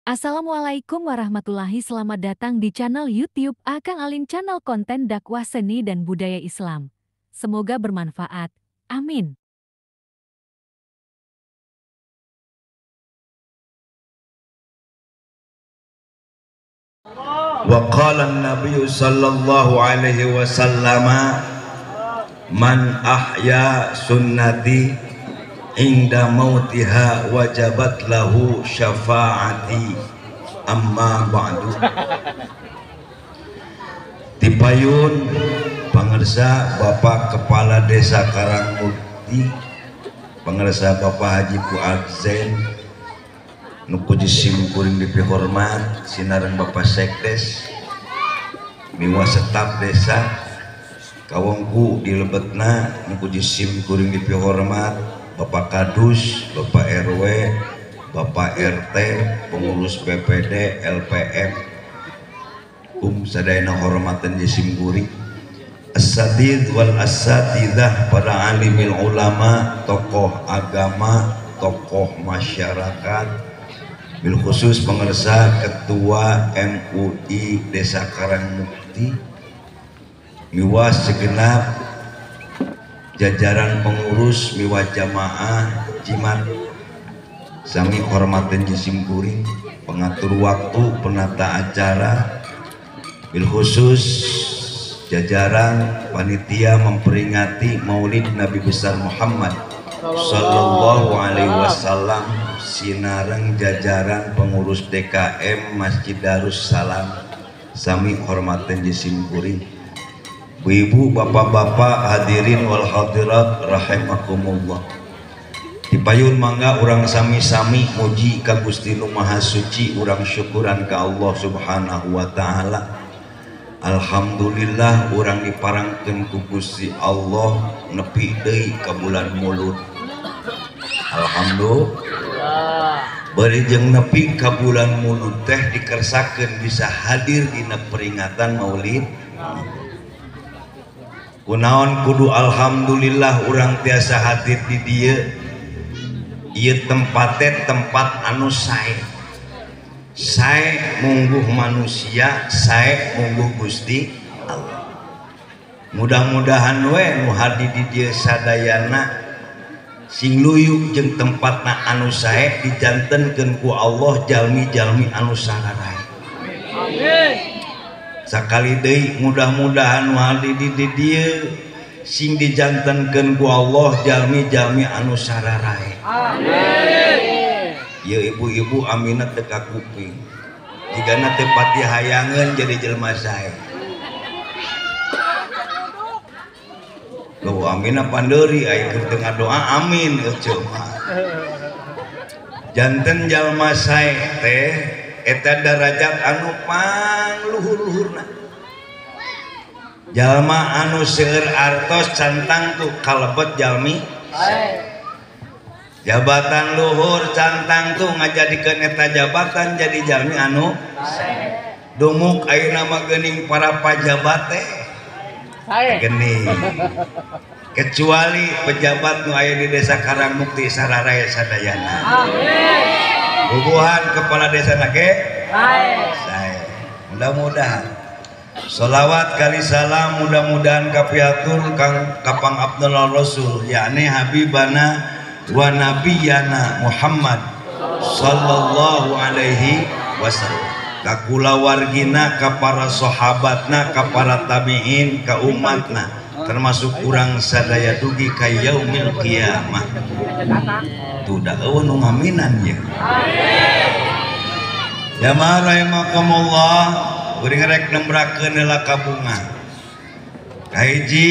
Assalamualaikum warahmatullahi, selamat datang di channel YouTube Akang Alin, channel konten dakwah seni dan budaya Islam. Semoga bermanfaat. Amin. Wa qala an-nabiy sallallahu alaihi wasallam, man ahya sunnati inda mautiha wajabat lahu syafaati. Amma ba'du. Tipayun pangersa Bapak Kepala Desa Karangmukti, pangersa Bapak Haji Fuad Zain, nu ku sim kuring dipihormat sinareng Bapak Sekdes miwa staf desa kawongku di lebetna, nu ku sim kuring dipihormat Bapak Kadus, Bapak RW, Bapak RT, pengurus BPD, LPM, sadayana hormatan sim kuring, asatid wal asatidah, para alimil ulama, tokoh agama, tokoh masyarakat, bil khusus pengersa Ketua MUI Desa Karangmukti, miwa segenap jajaran pengurus, miwa jamaah jimat, sami hormaten jisim kuring, pengatur waktu, penata acara, bil khusus jajaran panitia memperingati Maulid Nabi besar Muhammad Sallallahu alaihi wasallam, sinareng jajaran pengurus DKM Masjid Darussalam, sami hormaten jisim kuring. Ibu, bapak-bapak, hadirin wal hadirat rahimakumullah. Dipayun mangga urang sami-sami muji ka Gusti Nu Maha Suci, urang syukuran ka Allah Subhanahu wa taala. Alhamdulillah urang diparangkeun ku Gusti Allah nepi deui ka bulan Mulud. Alhamdulillah. Bari jeung nepi ka bulan Mulud teh dikersakeun bisa hadir dina peringatan Maulid. Kunaon kudu alhamdulillah urang tiasa hadir di dieu. Ieu tempate tempat anu sae. Sae mungguh manusia, sae mungguh Gusti Allah. Mudah-mudahan we nu hadir di dieu sadayana sing luyu jeung tempatna anu sae dijantenkeun ku Allah jalmi-jalmi anu sararae. Amin. Sakali deui mudah-mudahan nu hadir di dieu sing dijantenkeun ku Allah jalmi-jalmi anu sararae. Amin. Ieu ibu-ibu aminat teu ka kuping. Jigana teu pati hayangeun jadi jelema sae. Loh, amina pandeuri aya keur teu ngadoa amin euceu mah. Janten jalma sae teh eta darajat anu pangluhur-luhurna. Jalma anu seueur artos cantang tuh kalebet jalmi sae. Jabatan luhur cantang tuh ngajadikeun eta jabatan jadi jalmi anu sae. Dumuk ayeuna mah geuning para pajabat teh geuning. Kecuali pejabat nu aya di Desa Karangmukti sararae sadayana. Amin. Bubuhan kepala desa nage sae. Mudah-mudahan sholawat kali salam mudah-mudahan kapiatur kang kapang Abdullah Rasul yakni habibana wa nabiyana Muhammad sallallahu alaihi wasallam, ka kulawargina, ka para sahabatna, ka para tabiin, ka umatna, termasuk urang sadaya dugi ka yaumil qiyamah. Tuh da eueuh nu ngaminan ye. Jamaah rahimakumullah, kuring rek nembrakeun heula ka bunga. Kahiji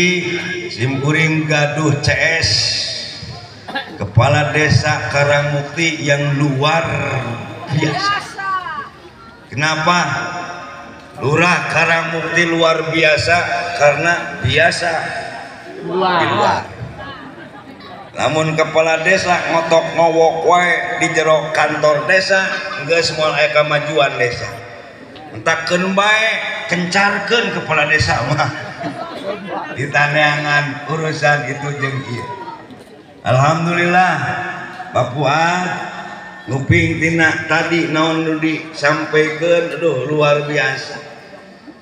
sim kuring gaduh CS Kepala Desa Karangmukti yang luar biasa. Kenapa Lurah Karangmukti luar biasa? Karena biasa di luar. Lamun kepala desa ngotok ngowok wae di jero kantor desa geus moal aya kamajuan desa. Entakeun bae kencarkeun kepala desa mah ditaneangan urusan itu jeung ieu. Alhamdulillah Pak Fuad Nguping tina tadi naon nu disampaikan, aduh luar biasa.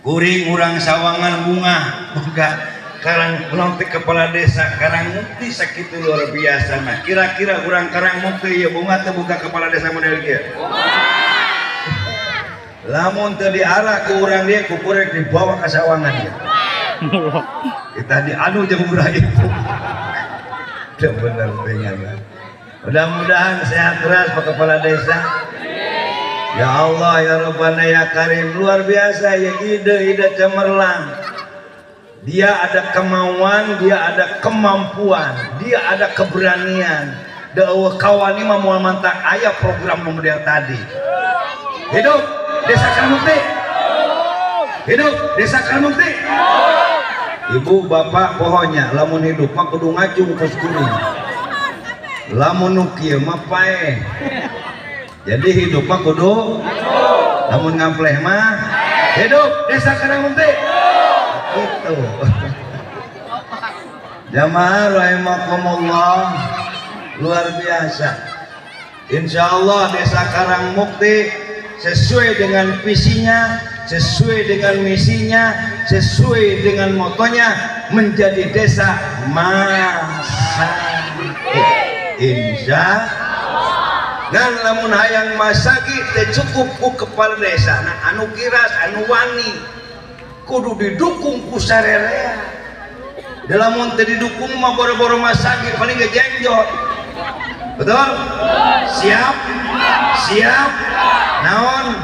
Kuring urang Sawangan bunga boga Karang nanti kepala desa Karangmukti sakitu luar biasa. Nah kira-kira urang Karangmukti ya bunga teu boga kepala desa model kieu. Lamun teu diarah ku urang dia ku kurek dibawa ka Sawangan dia. Kita diadu jeung urang itu. Teu bener teh. Mudah-mudahan sehat keras Pak Kepala Desa. Ya Allah ya Rabbana ya Karim, luar biasa ya ide-ide cemerlang. Dia ada kemauan, dia ada kemampuan, dia ada keberanian. Dawa kawani mah moal mantak aya program model tadi. Hidup Desa Karangmukti. Hidup Desa Karangmukti. Ibu bapak pokoknya lamun hidup mah kudu ngacung kos kuring. Lamun nu kieu mah paeh. Jadi hidup mah kudu lamun ngampleh mah hidup Desa Karangmukti. Gitu. Jamaah rahimakumullah, luar biasa. Insya Allah Desa Karangmukti sesuai dengan visinya, sesuai dengan misinya, sesuai dengan motonya menjadi desa masagi. Insya dan lamun hayang masagi teu cukup ku kepala desa, nah anu kiras anu wani kudu didukung ku sarerea. Lamun teu didukung mah boro-boro masagi paling ge jengjot. Betul? Siap? Siap? Naon?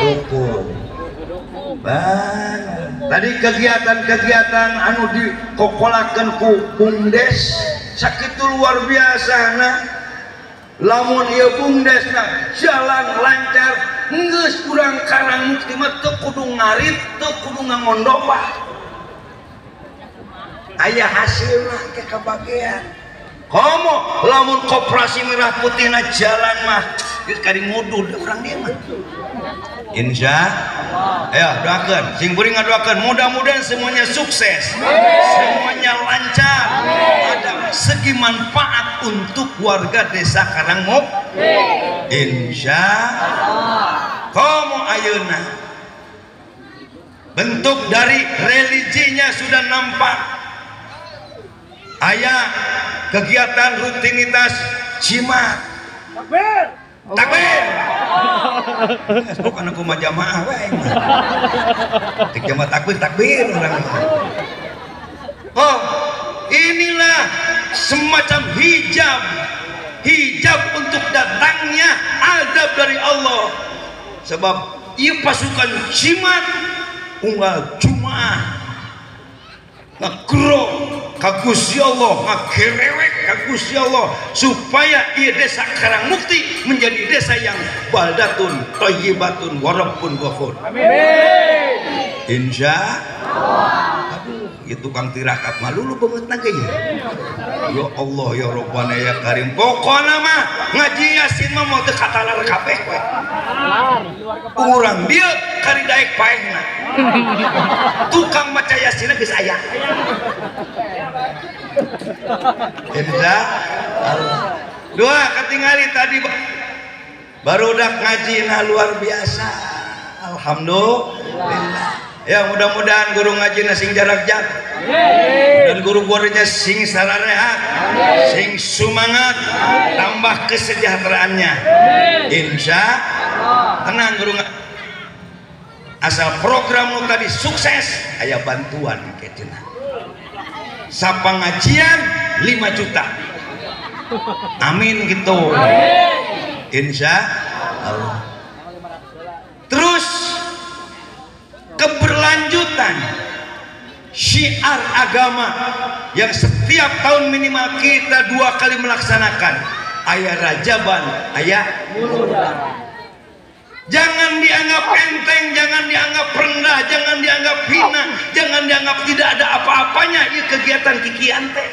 Dukung. Bang, tadi kegiatan-kegiatan anu dikokolakeun ku BUMDes sakitu luar biasa. Nah lamun ieu BUMDes nah jalan lancar geus urang Karangmukti mah teu kudu ngarit, teu kudu ngangondopa. Aya hasilna ke kabagean. Komo lamun koperasi merah putihna jalan mah geus kari nguduh urang dieu mah. Insya Allah. Ayo doakan, sing kuring ngadoakeun mudah-mudahan semuanya sukses, semuanya lancar, ada segi manfaat untuk warga Desa Karangmukti. Insya Allah. Komo ayeuna bentuk dari religinya sudah nampak. Aya kegiatan rutinitas jimat. Takbir. Takbir. Bukan aku mah jamaah wae. Tik jamaah takbir takbir orang. Oh, inilah semacam hijab. Hijab untuk datangnya azab dari Allah. Sebab ieu pasukan jimat unggal Jumaah ngegro ka Gusti Allah, ngagerewek ka Gusti Allah supaya ieu desa Karangmukti menjadi desa yang baldatun thayyibatun wa rabbun ghafur. Amin. Insya Allah. Aduh, ieu tukang tirakat malulu beungeutna ge ya. Ya Allah ya Rabbana ya Karim. Pokona mah ngaji Yasin mah moal teu katalar kabeh we. Urang dieu kari daek paehna. Tukang maca Yasin geus aya. Insya Allah. Dua katingali tadi barudak ngaji nah luar biasa. Alhamdulillah. Ya mudah-mudahan guru ngaji sing jarak jauh dan guru-gurunya sing sararehat, sing sumangat, tambah kesejahteraannya. Insya Allah. Tenang guru, asal program lu tadi sukses, aya bantuan kecenah. Sapangajian 5 juta. Amin gitu. Insya Allah. Terus keberlanjutan syiar agama yang setiap tahun minimal kita 2 kali melaksanakan, ayah Rajaban, ayah Muludan. Jangan dianggap enteng, jangan dianggap rendah, jangan dianggap hina, jangan dianggap tidak ada apa-apanya. Ini kegiatan kikian teh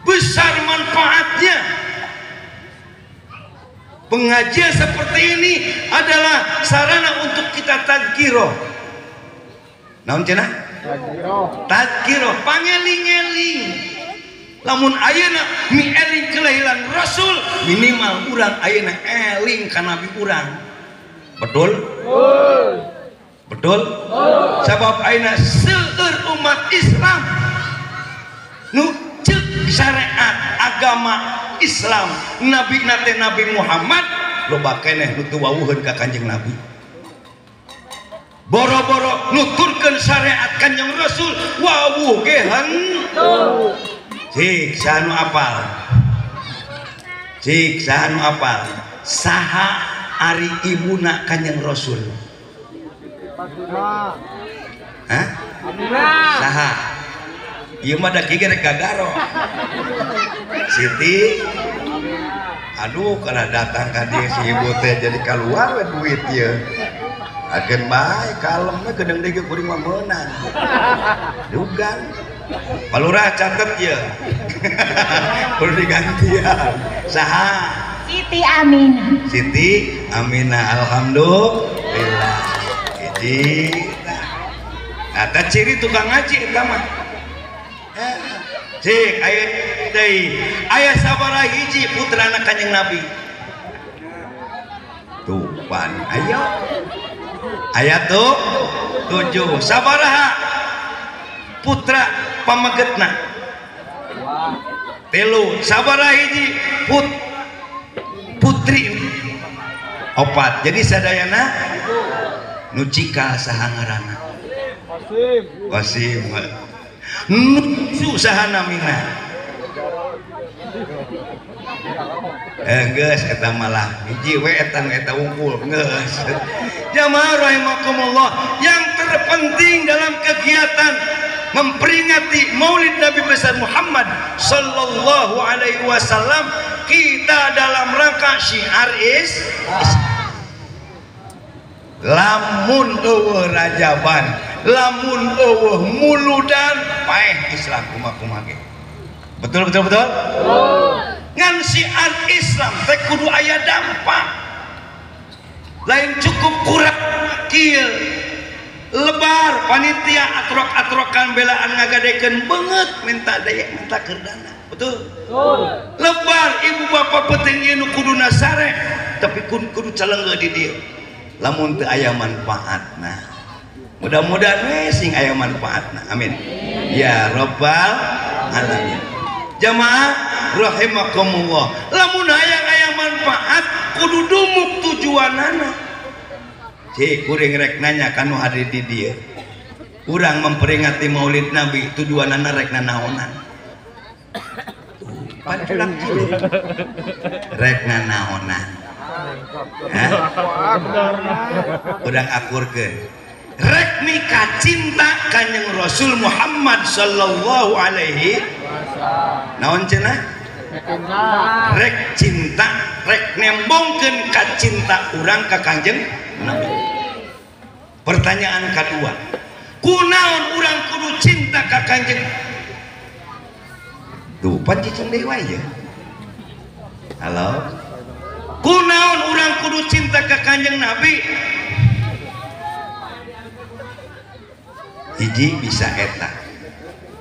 besar manfaatnya. Pengajian seperti ini adalah sarana untuk kita tadkiroh. Naon cenah? Tadkiroh, pangeling-eling. Lamun ayeuna mieling kelahiran Rasul, minimal urang ayeuna eling ka nabi urang. Betul? Betul? Sabab ayeuna seueur umat Islam nu ceuk syariat agama Islam nabi nate Nabi Muhammad loba keneh nu teu wawuheun ka Kanjeng Nabi. Boro-boro nuturkeun syariat Kanjeng Rasul wawuh ge henteu. Cik saha nu apal? Cik saha nu apal? Saha ari ibuna Kanjeng Rasul? Hah? Saha? Ieu mah da kieu rek gagaro. Siti. Aduh kana datang ka dieu si ibu teh jadi kaluar we duit ieu. Akeun bae kalem we gedeung deui kuring mah meunang. Dugan. Palurah catet ieu. Perlu digantian. Saha? Siti Aminah. Siti Aminah, alhamdulillah. Hiji. Nah, ciri tukang ngaji eta mah. Cik, aya deui. Aya sabaraha hiji putrana Kanjeng Nabi? Tuh, pan ayo. Aya tuh 7. Sabaraha putra pamegetna? 3. Sabaraha hiji putri? 4. Jadi sadayana nu cikal saha ngaranna? Qasim. Qasim. Nu saha namina? Geus eta malah hiji we eta eta unggul geus. Jamaah rahimakumullah, yang terpenting dalam kegiatan memperingati Maulid Nabi besar Muhammad sallallahu alaihi wasallam, kita dalam rangka syiar Islam. Lamun eueuh rajaban, lamun eueuh muludan, paeh Islam kumaha-kumaha ge. Betul betul betul? Ngan syiar Islam teh kudu aya dampak. Lain cukup kurang kieu lebar panitia atrok-atrokan belaan ngagadekeun beungeut minta daya minta kerdana. Betul? Betul. Lebar ibu bapak penting ieu nu kuduna sare tapi kudu calengge di dieu. Lamun teu aya manfaatna. Mudah-mudahan we sing aya manfaatna. Amin. Ya rabbal alamin. Jamaah rahimakumullah, lamun hayang aya manfaat kudu dumuk tujuanana. Cik kuring rek nanya ka nu hadir di dieu. Urang memperingati Maulid Nabi tujuanana rek nanaonan? Pan culak cilik. Rek nanaonan? Hah? Urang akurkeun. Rek nikah cinta Kanjeng Rasul Muhammad sallallahu alaihi naon cenah? Rek cinta, rek nembongkeun ka cinta urang ka Kanjeng Nabi. Pertanyaan kedua, kunaon urang kudu cinta ka Kanjeng? Tuh pan cicing deui wae ya. Halo. Kunaon urang kudu cinta ka Kanjeng Nabi? Hiji bisa eta.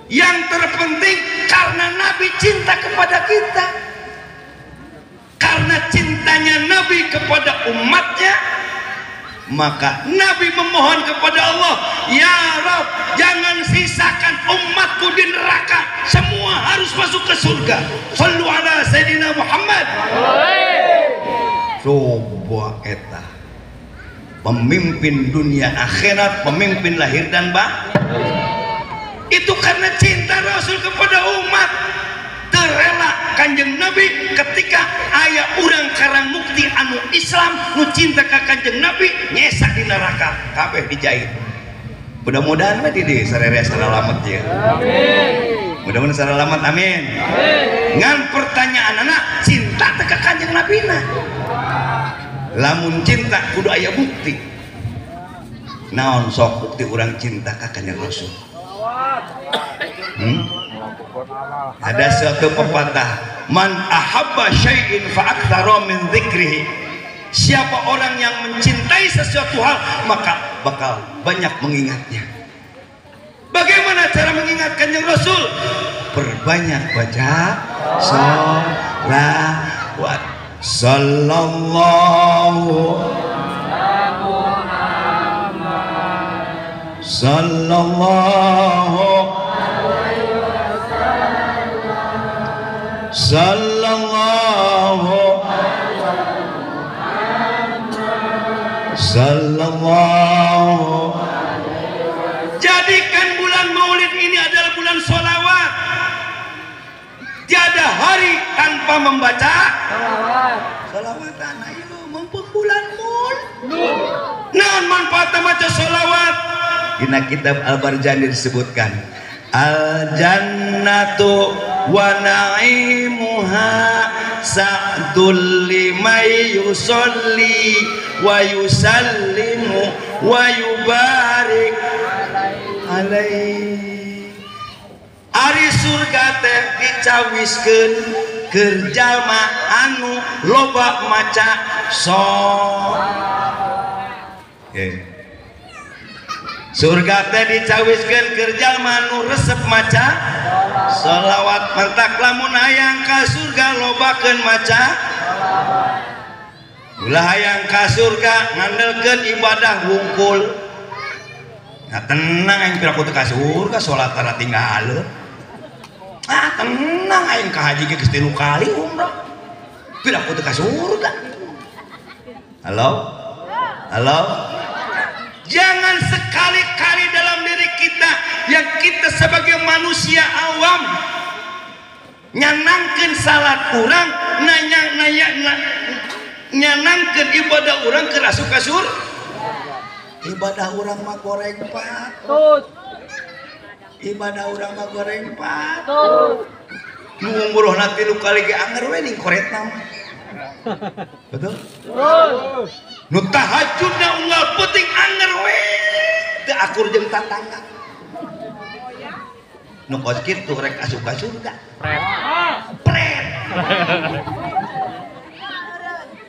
Yang terpenting karena Nabi cinta kepada kita. Karena cintanya Nabi kepada umatnya, maka Nabi memohon kepada Allah, ya Rob, jangan sisakan umatku di neraka, semua harus masuk ke surga. Sallu ala Sayyidina Muhammad. Coba eta, pemimpin dunia akhirat, pemimpin lahir dan batin. Itu karena cinta Rasul kepada umat. Terela Kanjeng Nabi ketika aya urang karang mukti anu Islam nu cinta ka Kanjeng Nabi nyesa di neraka kabeh dijahit. Mudah-mudahan mah di dieu sarere saralamet ieu. Amin. Mudah-mudahan saralamet, amin. Amin. Ngan pertanyaan anak cinta teh ka Kanjeng Nabi na. Lamun cinta kudu aya bukti. Naon sok bukti urang cinta ka Kanjeng Rasul? Ada suatu pepatah, man ahabba syai'in fa aktsara min dzikrihi. Siapa orang yang mencintai sesuatu hal maka bakal banyak mengingatnya. Bagaimana cara mengingat Kanjeng Rasul? Perbanyak baca sholawat. Sallallahu Muhammad, sallallahu alaihi wasallam, sallallahu Muhammad, sallallahu. Jadikan bulan Maulid ini adalah bulan sholawat. Tiada hari tanpa membaca sholawat. Sholawatan, ayo mumpung bulan Maulid. Nah, manfaatnya baca sholawat. Dina kitab Al-Barjani disebutkan, al jannatu wa na'imuha sa'dul limay yusolli wa yusallimu wa yubarik alaihi. Ari surga teh dicawiskeun keur jalma anu loba maca sholawat. Surga teh dicawiskeun keur jalma anu resep maca sholawat. Mantak lamun hayang ka surga lobakeun maca sholawat. Ulah hayang ka surga ngandelkeun ibadah wungkul. Nah tenang aing piraku teu ka surga salat tara tinggal. Ah tenang aing ka haji ge geus 3 kali umrah. Piraku teu ka surga. Halo? Halo? Jangan sekali-kali dalam diri kita yang kita sebagai manusia awam nyanangkeun salat urang, nyanangkeun ibadah urang keur asup ka surga. Ibadah urang mah goreng patut. Ibadah urang mah goreng patut. Nu umrohna 3 kali ge anger we ning koretna mah. Betul? Betul. Nu tahajudna unggal peuting anger we teu akur jeung tatangga. Nu kos kitu rek asup ka surga. Pret. Pret.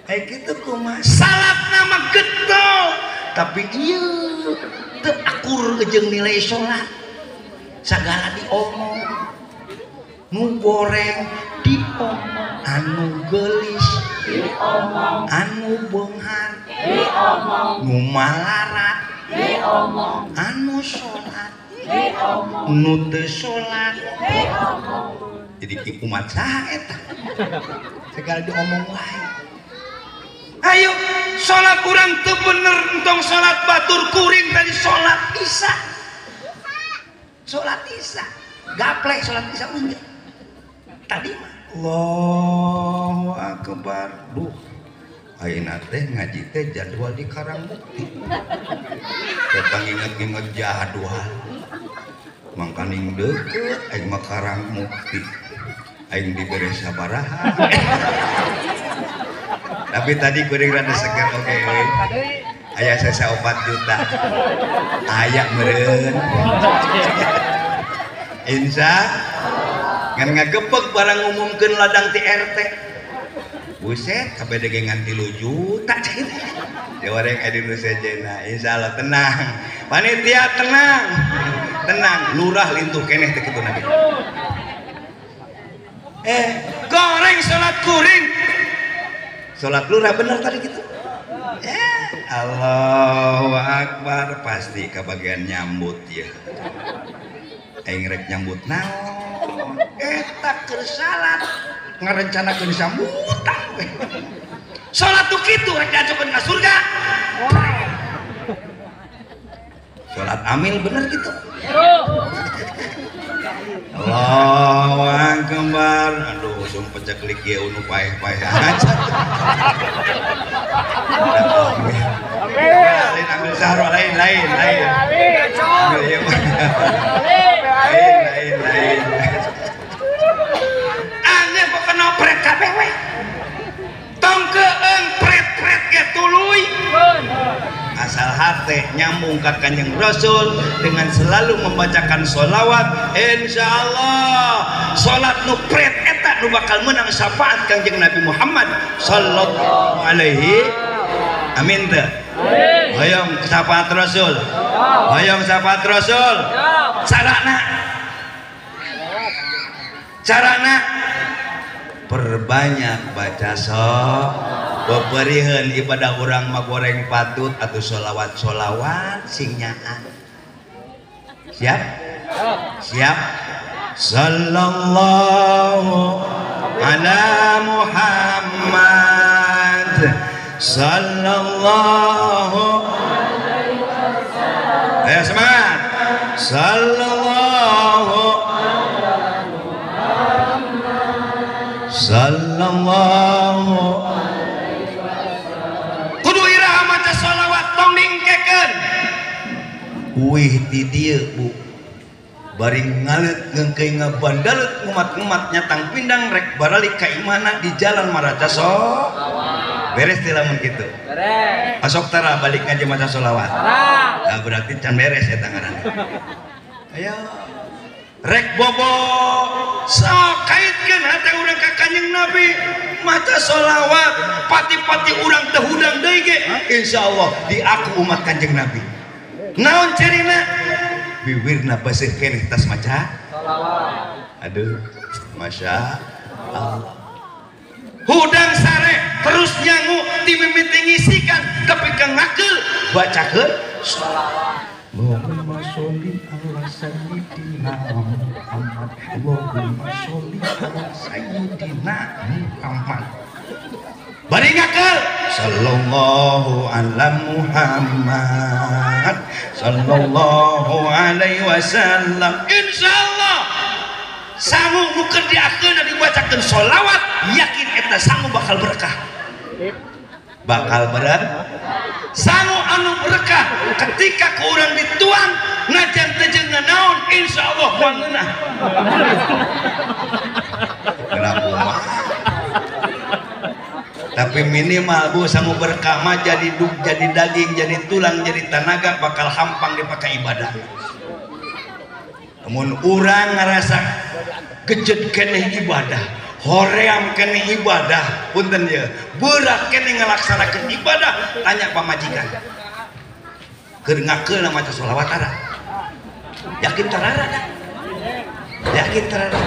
Kayak kitu kumaha? Salatna mah getol, tapi ieu teu akur jeung nilai salat. Sagala diomong, nu goreng diomong, anu geulis diomong, anu beunghar diomong, nu malarat diomong, anu salat diomong, nu teu salat diomong. Jadi ki umat saha eta? Segala diomong wae. Ayo salat urang teu bener, entong salat batur kuring tadi salat isya. Salat isya gaplek salat isya unggah. Tadi mah Allahu akbar. Duh, ayeuna teh ngaji teh jadwal di Karangmukti. Teh nginget-nginget jadwal. Mangkaning deukeut aing mah Karangmukti. Aing dibere sabaraha. Tapi tadi kuring rada seger oke. Aya sesa 4 juta. Aya meureun. Insya ngan ngagepek barang ngumumkeun ladang ti RT. Buset, kabeh ngan 3 juta cai. Jawareng aya di nu sejena. Insyaallah tenang. Panitia tenang. Tenang, lurah lintuh keneh teh kitu nabi. Goreng salat kuring. Salat lurah bener tadi gitu. Allahu akbar, pasti kebagian nyambut ya. Aing rek nyambut naon? Eta keur salat ngarencanakeun sambutan. Salat tuh kitu rek diajukeun ka surga. Salat amil bener gitu. Allahu akbar. Aduh, sumpah ceklik ya unu paeh-paeh aja. Lain ambil sahro lain lain lain. Lain lain lain. Aneh pokokna pret kabeh we. Tong keung pret-pret ge tuluy. Asal hati nyambung ka Kanjeng Rasul dengan selalu membacakan sholawat, insyaallah salat nu pret eta nu bakal menang syafaat Kanjeng Nabi Muhammad sallallahu alaihi. Amin teu? Hoyong syafaat Rasul. Hoyong syafaat Rasul. Carana carana perbanyak baca beberiheun ibadah urang mah goreng patut atau sholawat-sholawat sing nyaan. Siap? Siap? Sallallahu ala Muhammad sallallahu alaihi wasallam. Ayo semangat. Sallallahu sallallahu alaihi wasallam. Kudu iraha maca sholawat tong dingkekeun. Uih ti dieu Bu. Bari ngaleut ngeungkeuy ngabandalut ngumat-ngumat nyatang pindang rek baralik ka imahna di jalan maraca sholawat. Beres teh lamun kitu. Beres. Asok tara balik ngaji maca sholawat. Tara. Nah, berarti can beres eta ngaranna. Ayo. Rek bobo sok kaitkeun hate urang ka Kanjeng Nabi maca sholawat pati-pati urang teu hudang deui ge insyaallah diaku umat Kanjeng Nabi. Naon cirina? Biwirna baseuh keneh tas maca sholawat. Aduh, masya Allah. Hudang sare terus nyangu ti mimiti ngisikan tapi ka ngakeul bacakeun sholawat. Allahumma sholli ala sayyidina Muhammad. Allahumma sholli ala sayyidina Muhammad. Bari ngakeul sallallahu ala Muhammad sallallahu alaihi wasallam. Insyaallah sangu nu keur diakeun dibacakeun sholawat yakin eta sangu bakal berkah. Bakal berat sangu anu berkah ketika ku urang dituang najan teu jeung nanaon insyaallah moal ngeunah. Kenapa mah? Tapi minimal Bu sangu berkah mah jadi duk, jadi daging, jadi tulang, jadi tenaga bakal hampang dipakai ibadah. Namun urang ngerasa kejet keneh ibadah, hoream keneh ibadah, punten ya, berat keneh ngelaksanakeun ibadah, tanya pamajikan. Keur ngakeul maca sholawat tara. Yakin tarara dah. Yakin tarara.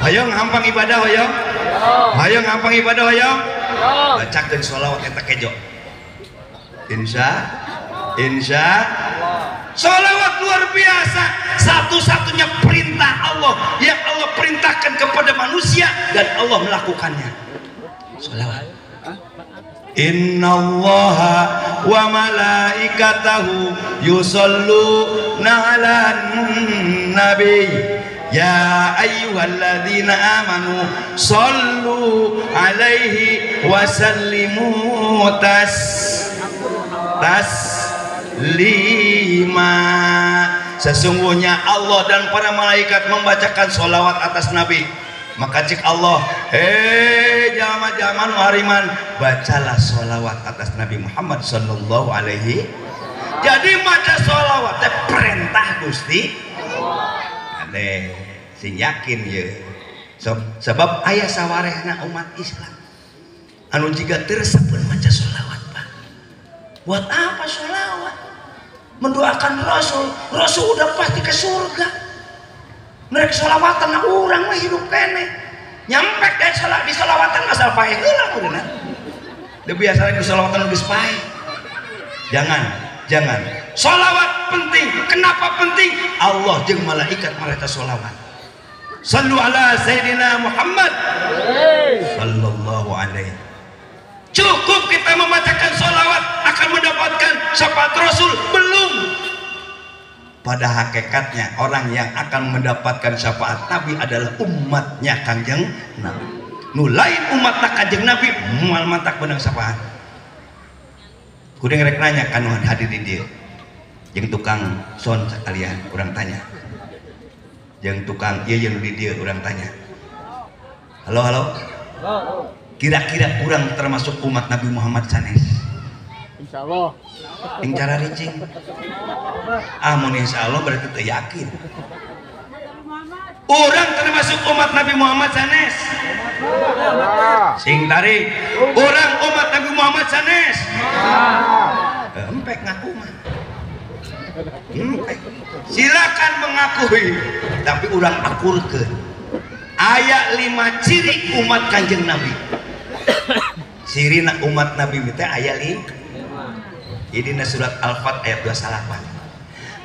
Hoyong hampang ibadah hoyong. Hoyong hampang ibadah hoyong. Bacakeun sholawat eta kejo. Insya insya sholawat luar biasa. Satu-satunya perintah Allah yang Allah perintahkan kepada manusia dan Allah melakukannya. Sholawat. Innallaha wa malaikatahu yusholluna 'alan nabi ya ayyuhalladzina amanu shollu 'alaihi wa sallimu taslima. Sesungguhnya Allah dan para malaikat membacakan sholawat atas Nabi. Maka cik Allah, hei zaman-zaman hariman, bacalah sholawat atas Nabi Muhammad sallallahu alaihi. Jadi maca sholawat teh perintah Gusti. Ade sing yakin ye. Sebab aya sawarehna umat Islam anu jiga teu resepeun maca sholawat, Pak. Buat apa sholawat? Mendoakan Rasul, Rasul udah pasti ke surga. Mereka sholawatan nah urang mah hidup keneh. Nyampe deh di sholawatan asal paeh heula kuduna. Deui biasa di sholawatan geus paeh. Jangan, jangan. Sholawat penting. Kenapa penting? Allah jeung malaikat mereka sholawat. Sallu ala Sayyidina Muhammad sallallahu alaihi. Cukup kita membacakan sholawat akan mendapatkan syafaat Rasul? Belum. Pada hakikatnya orang yang akan mendapatkan syafaat Nabi adalah umatnya Kanjeng Nabi. Nu lain umatna Kanjeng Nabi moal mantak benang syafaat. Kuring rek nanya ka nu hadir di dieu. Jeung tukang son sekalian urang tanya. Jeung tukang ieu jeung di dieu urang tanya. Halo halo. Kira-kira urang termasuk umat Nabi Muhammad sanes? Insyaallah. Ing cara ricing. Ah mun insyaallah berarti teu yakin. Urang termasuk umat Nabi Muhammad sanes? Sing tarik. Urang umat Nabi Muhammad sanes? Empek ngaku mah. Silakan mengakui, tapi urang akurkeun. Aya 5 ciri umat Kanjeng Nabi. Cirina umat Nabi teh aya 5. Ini na surat Al-Fat ayat 28.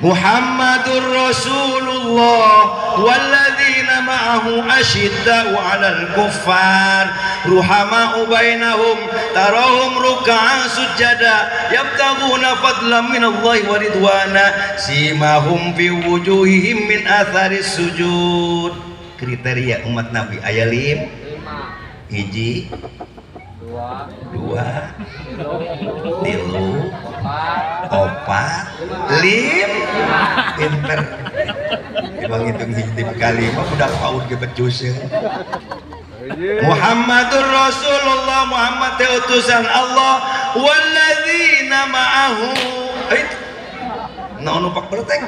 Muhammadur Rasulullah walladzina ma'ahu asyidda'u 'alal kuffar ruhama'u bainahum tarahum ruk'an sujada yabtaghuna fadlan minallahi wa ridwana simahum fi wujuhihim min atharis sujud. Kriteria umat Nabi aya 5. Hiji, 2, 3, 4, 5. Pinter. Emang hitung hiji kali mah udah paud ge becus ya. Muhammadur Rasulullah, Muhammad teh utusan Allah, walladzina ma'ahu. Naon nu pak bertek?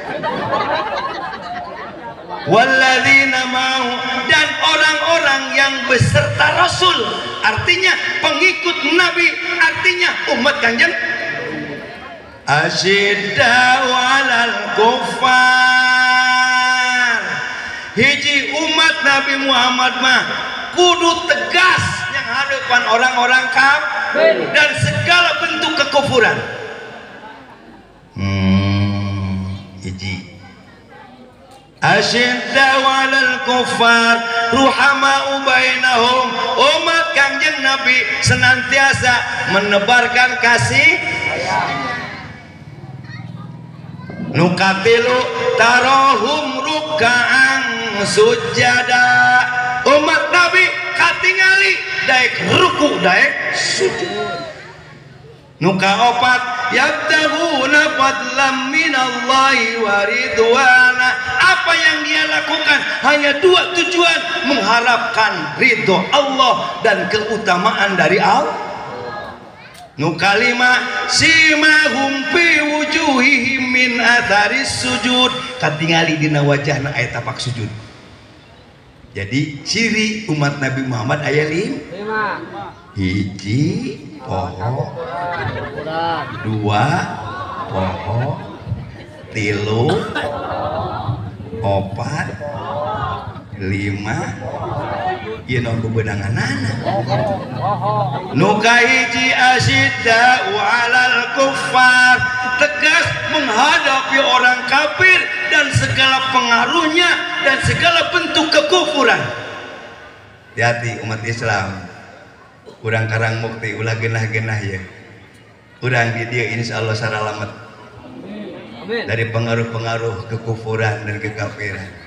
Walladzina ma'ahu, dan orang-orang yang beserta Rasul, artinya pengikut Nabi, artinya umat Kanjeng. Asyidda'u 'alal kuffar. Hiji umat Nabi Muhammad mah kudu tegas yang hadapan orang-orang kafir dan segala bentuk kekufuran. Hiji. Asyidda'u 'alal kuffar ruhama'u bainahum. Umat Kanjeng Nabi senantiasa menebarkan kasih. Nukatilu tarohum ruka'an sujada. Umat Nabi katingali daek ruku daek sujud. Nuka opat yabtaguna fadlan minallahi wa ridwana. Apa yang dia lakukan hanya dua tujuan, mengharapkan ridho Allah dan keutamaan dari Allah. Nuka lima simahum fi wujuhihim min atharis sujud. Katingali dina wajahna aya tapak sujud. Jadi ciri umat Nabi Muhammad aya 5. Hiji poho, 2 poho, 3, 4, 5. Ieu naon bebenanganana. Nu kahiji asyidda'u 'alal kuffar, tegas menghadapi orang kafir dan segala pengaruhnya dan segala bentuk kekufuran. Hati-hati umat Islam, urang Karang Mukti ulah genah-genah ya. Urang di dieu insyaallah saralamet dari pengaruh-pengaruh kekufuran dan kekafiran.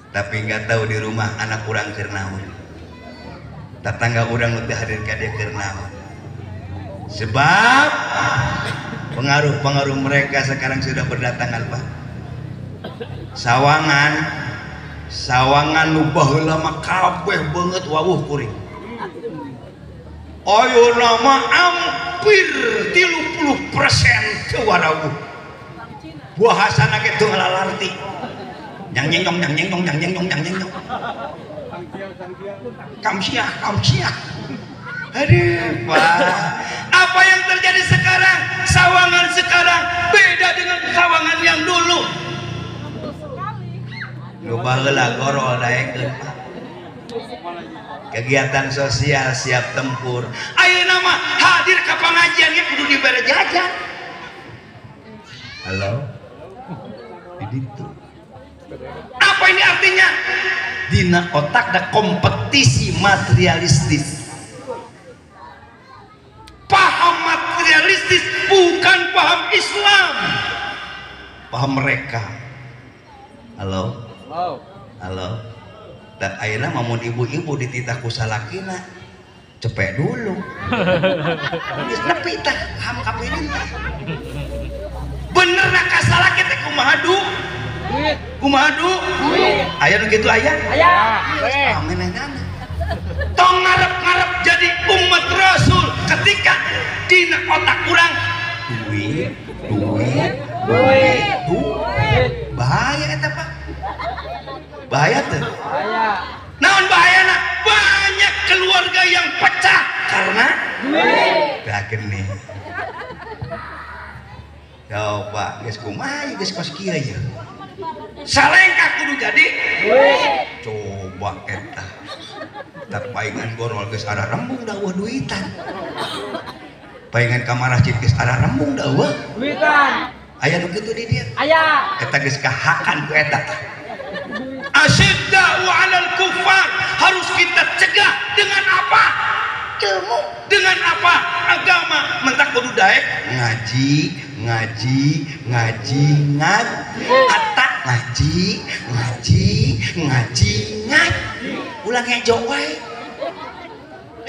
Tapi nggak tahu di rumah anak urang keur naon, tetangga urang nu teu hadir ka dieu keur naon. Sebab pengaruh-pengaruh mereka sekarang sudah berdatangan, Pak. Sawangan, sawangan nu baheula mah kabeh beungeut wawuh kuring. Ayeuna mah hampir 30% teu warawuh. Bahasana ge teu ngalalarti. Nyang nyeng nyang nyeng nyang nyeng nyang nyeng nyong. Kamsiah, kamsiah. Aduh, Pak. Apa yang terjadi sekarang? Sawangan sekarang beda dengan sawangan yang dulu. Nu baheula gorol daekeun, Pak. Kegiatan sosial siap tempur. Ayeuna mah hadir ka pangajian ge kudu dibere jajan. Halo. Di ditu. Apa ini artinya? Dina otak ada kompetisi materialistis. Paham materialistis bukan paham Islam, paham mereka. Halo, halo. Dan akhirnya mamun ibu-ibu dititah ku salakina, cepet dulu. Geus nepi tah paham kapirin tah. Bener nak ka salaki teh kumaha du? Kumaha du? Aya nu kitu aya? Aya. Amenehnana. Tong ngarep-ngarep jadi umat Rasul ketika dina otak urang duit, duit, duit, duit. Bahaya eta, Pak. Bahaya tuh. Bahaya. Naon bahayana? Banyak keluarga yang pecah karena duit. Dah gini. Coba geus kumaha geus kos kieu ye. Salengkah kudu jadi duit. Coba eta. Tak paingan borol geus ararembung da eueuh duitan. Paingan ka masjid geus ararembung da eueuh duitan. Aya nu kitu di dieu? Aya. Eta geus kahakan ku eta tah. Asyidda'u 'alal kuffar harus kita cegah dengan apa? Ilmu. Dengan apa? Agama. Mentak kudu daek ngaji, ngaji, ngaji, ngaji. Atak ngaji, ngaji, ngaji, ngaji. Ulah ngejo wae.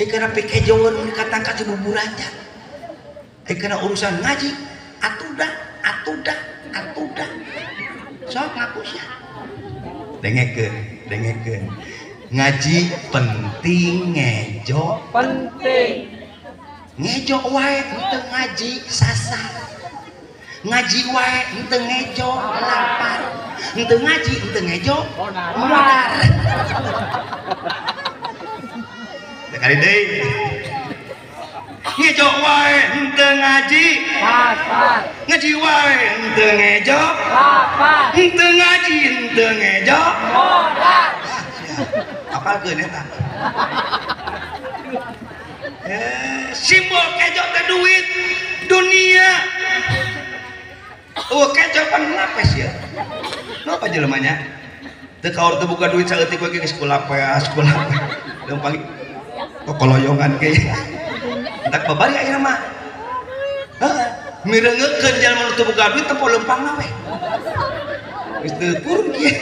Kana pikejoeun mun katangka cibuburannya. Kana urusan ngaji atudah, atudah, atudah. Sok ngaku sia. Dengekeun, dengekeun. Ngaji penting, ngejo penting. Ngejo wae henteu ngaji sasar. Ngaji wae henteu ngejo lapar. Henteu ngaji henteu ngejo modar. Sekali deui. Ngejo wae henteu ngaji sasar. Ngaji wae henteu ngejo lapar. Henteu ngaji henteu ngejo modar. Apalkeun eta. Simbol kejo teh duit dunia. Oh kejo pan lapes ya. Napa jelemanya? Teu kaur teu buka duit saeutik we geus kulapeas kulapeas. Leumpang kokoloyongan ge. Entak babari ayeuna mah. Heeh, mireungekeun jalma nu teu boga duit tempo leumpangna we. Geus teu turun kieu.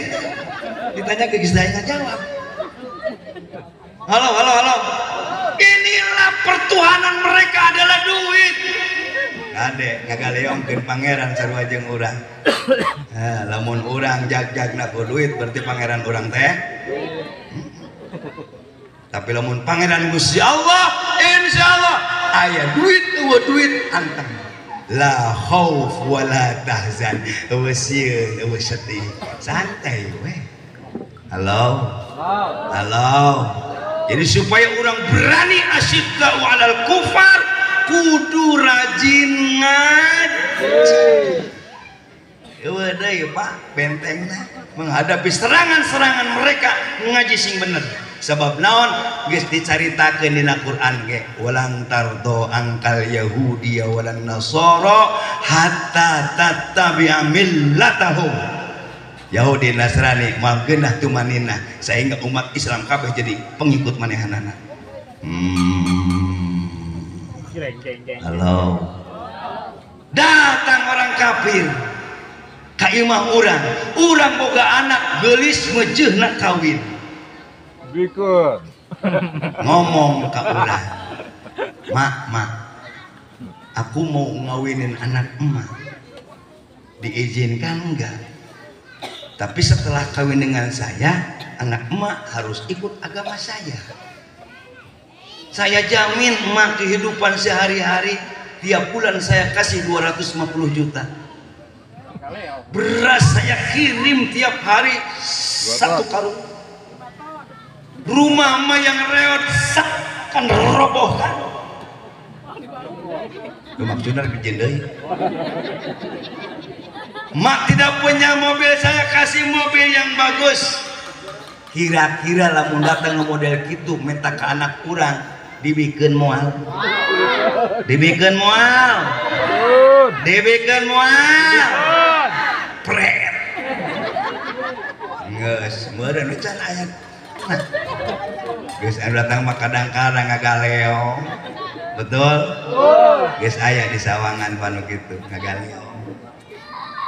Ditanya ke geus daek ngajawab. Halo, halo, halo. Inilah pertuhanan mereka adalah duit. Kade ngagaleongkeun pangeran sarua jeung urang. Nah, lamun urang jag-jagna ku duit berarti pangeran urang teh. Tapi lamun pangeran Gusti Allah, insyaallah aya duit eueuh duit anteng. La khauf wala tahzan. Eueuh sieun, eueuh sedih. Santai we. Halo. Halo. Jadi supaya orang berani asyidda'u 'alal kufar kudu rajin ngaji. Eueuh deui Pak, bentengna menghadapi serangan-serangan mereka ngaji sing bener. Sebab naon geus dicaritakeun dina Quran ge, walang tardo angkal Yahudi walan Nasara hatta tattabi'a millatahum. Yahudi Nasrani moal geunah tumanina sehingga umat Islam kabeh jadi pengikut manehanana. Halo. Datang orang kafir ka imah urang, urang boga anak geulis meujeuhna kawin. Bikeun. Ngomong ka urang. Mak, mak. Aku mau ngawinin anak emak. Diizinkan enggak? Tapi setelah kawin dengan saya, anak emak harus ikut agama saya. Saya jamin emak kehidupan sehari-hari tiap bulan saya kasih 250 juta. Beras saya kirim tiap hari 1 karung. Rumah emak yang reot kan robohkan. Maksudnya lebih deui. Mak tidak punya mobil, saya kasih mobil yang bagus. Kira-kira lamun datang model gitu minta ke anak kurang dibikeun moal. Dibikeun moal. Dibikeun moal. Pret. Geus meureun can aya. Nah. Geus anu datang mah kadang-kadang ngagaleong. Betul? Geus aya di sawangan panu kitu ngagaleong.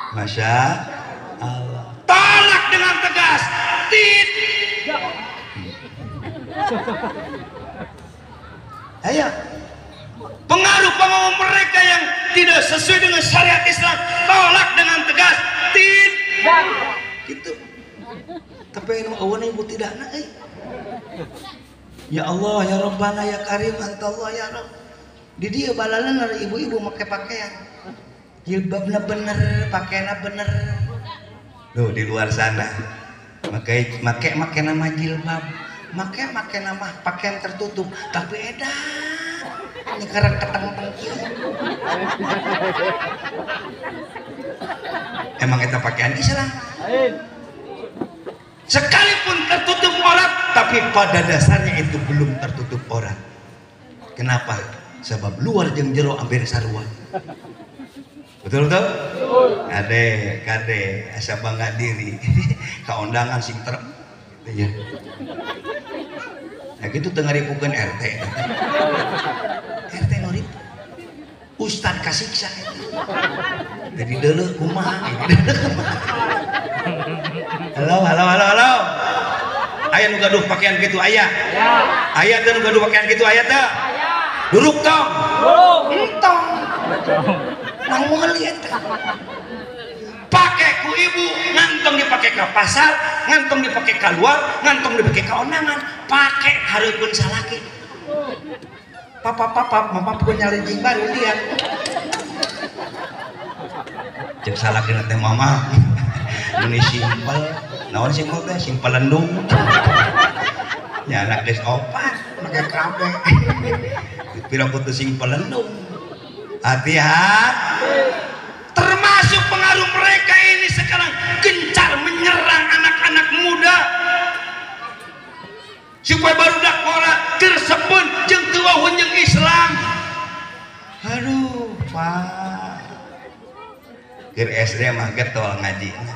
Masya Allah. Tolak dengan tegas. Tidak. Ayo. Pengaruh-pengaruh mereka yang tidak sesuai dengan syariat Islam, tolak dengan tegas. Tidak. Gitu. Tapi ini awan ibu tidak naik. Ya Allah, ya Rabbana, ya Karim, antallah ya Rabb. Di dia balalan ibu-ibu pakai pakaian. Jilbabna bener, pakaianna bener. Loh di luar sana make make nama jilbab, make make nama pakaian tertutup, tapi edan. Nyekerek keteng-teng kieu. Emang eta pakaian Islam? Sekalipun tertutup aurat, tapi pada dasarnya itu belum tertutup aurat. Kenapa? Sebab luar jeung jero hampir sarua. Betul betul? Kade, kade, asa bangga diri. Kaundangan sing ter gitu ya. Nah gitu teu ngaripukeun RT. RT nu ripu. Ustad kasiksa eta. Jadi deuleuh kumaha, deuleuh kumaha. Halo, halo, halo, halo. Aya nu gaduh pakaian kitu aya? Aya teu nu gaduh pakaian kitu aya teu? Duruk tong. Entong. Nang meuli eta. Pake ku ibu, ngantong dipake ka pasar, ngantong dipake ka luar, ngantong dipake ka ondangan, pake hareupeun salaki. Papa papa, mama punya legging baru lihat. Cek salaki teh mama. Meni simpel, naon simpel teh? Simpel lendung. Ya anak geus opat, make kabeh. Pira kudu simpel lendung. Hati-hati. Termasuk pengaruh mereka ini sekarang gencar menyerang anak-anak muda supaya barudak ora tersebut jeung teu wawuh jeung Islam. Aduh, Pak. Keur SD mah getol ngajina.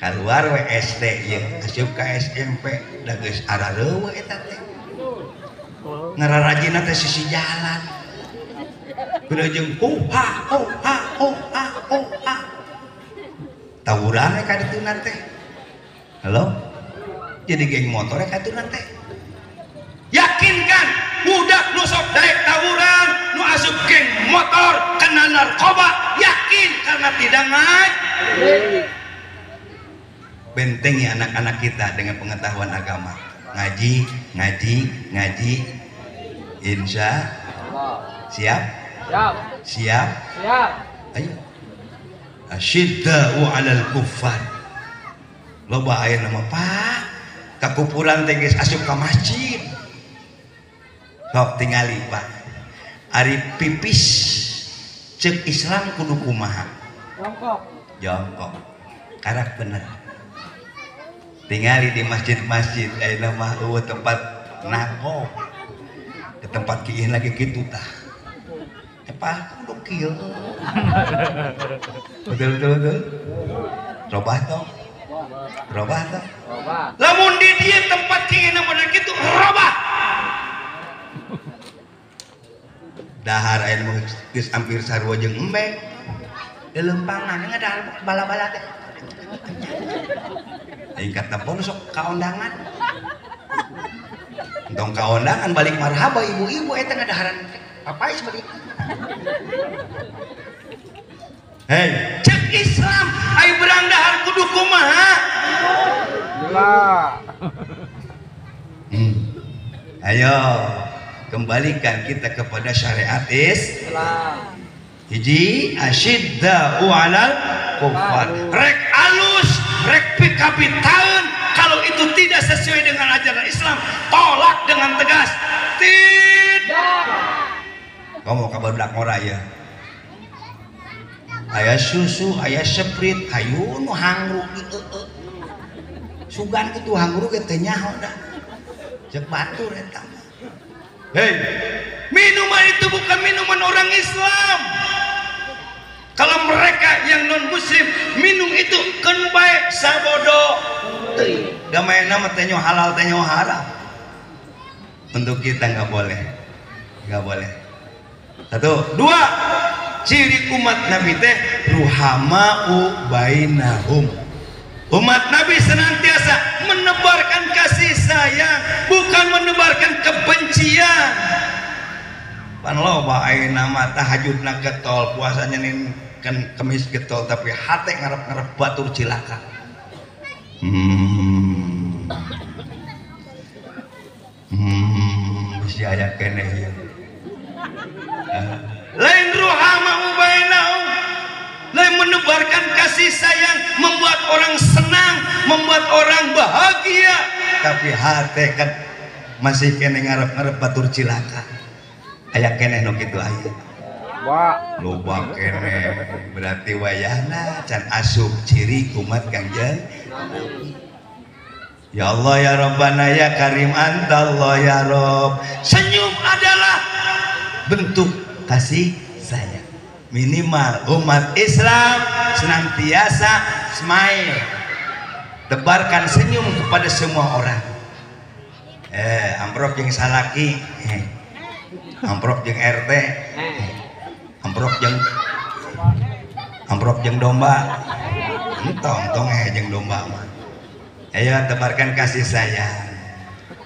Kaluar we SD ieu, asup ka SMP da geus arareuweuh eta teh. Ngararajina teh sisi jalan. Kudu jeung hu ha hu ha hu ha hu ha. Tawuran we ka dituna teh. Halo? Jadi geng motor ka dituna teh. Yakinkan budak nu sok daek tawuran, nu asup geng motor kena narkoba, yakin karena tidak ngaji. Bentengi anak-anak kita dengan pengetahuan agama. Ngaji, ngaji, ngaji. Insya Allah. Siap? Siap. Siap? Siap. Ayo. Asyidda'u 'alal kuffar. Loba aya nama Pak, kakupuran teh geus asup ka masjid. Sok tingali Pak. Ari pipis ceuk Islam kudu kumaha? Jongkok. Jongkok. Karak bener. Tingali di masjid-masjid ayeuna mah eueuh tempat nangkok. Ke tempat kieu lagi kitu tah. Pak kudu kieu. Betul betul betul. Robah tong. Robah tong. Lamun di dieu tempat kieu model kitu robah. Dahar ayeuna mah geus hampir sarua jeung embe. Leuleumpangan ngadahar bala-bala teh. Aing kata pon sok kaondangan. Entong kaondangan balik marhaba ibu-ibu eta ngadaharan papais balik. Hei, cek Islam ai berang dahar kudu kumaha? Gila. Ayo, kembalikan kita kepada syariat Islam. Hiji, asyidda'u 'alal kuffar. Rek alus, rek pikapitaeun, kalau itu tidak sesuai dengan ajaran Islam, tolak dengan tegas. Tidak. Kamu kabar budak ngora ya. Aya susu, aya Sprite, hayu nu hangru di eueuh. Sugan kitu hangru ge teu nyaho dah. Ceuk batur eta mah. Hei, minuman itu bukan minuman orang Islam. Kalau mereka yang non muslim minum itu keun bae sabodo teuing. Da maena mah teh nyo halal teh nyo haram. Untuk kita nggak boleh. Nggak boleh. Satu, dua, ciri umat Nabi teh ruhama'u bainahum. Umat Nabi senantiasa menebarkan kasih sayang, bukan menebarkan kebencian. Pan loba ayeuna mah tahajudna getol, puasanya nin kemis getol, tapi hate ngarep-ngarep batur cilaka. Bisi aya keneh ieu. Lain ruhama'u bainahum, lain menebarkan kasih sayang, membuat orang senang, membuat orang bahagia, tapi hati kan masih kene ngarep-ngarep batur cilaka. Aya keneh nu kitu aya. Loba keneh berarti wayahna can asup ciri umat Kangjeng Nabi. Ya Allah ya Rabbana ya Karim antallah ya Rob. Senyum adalah bentuk kasih sayang. Minimal umat Islam senantiasa smile. Tebarkan senyum kepada semua orang. Amprok jeung salaki, amprok jeung RT, amprok jeung domba. Entong tong jeung domba mah. Ayo tebarkan kasih sayang.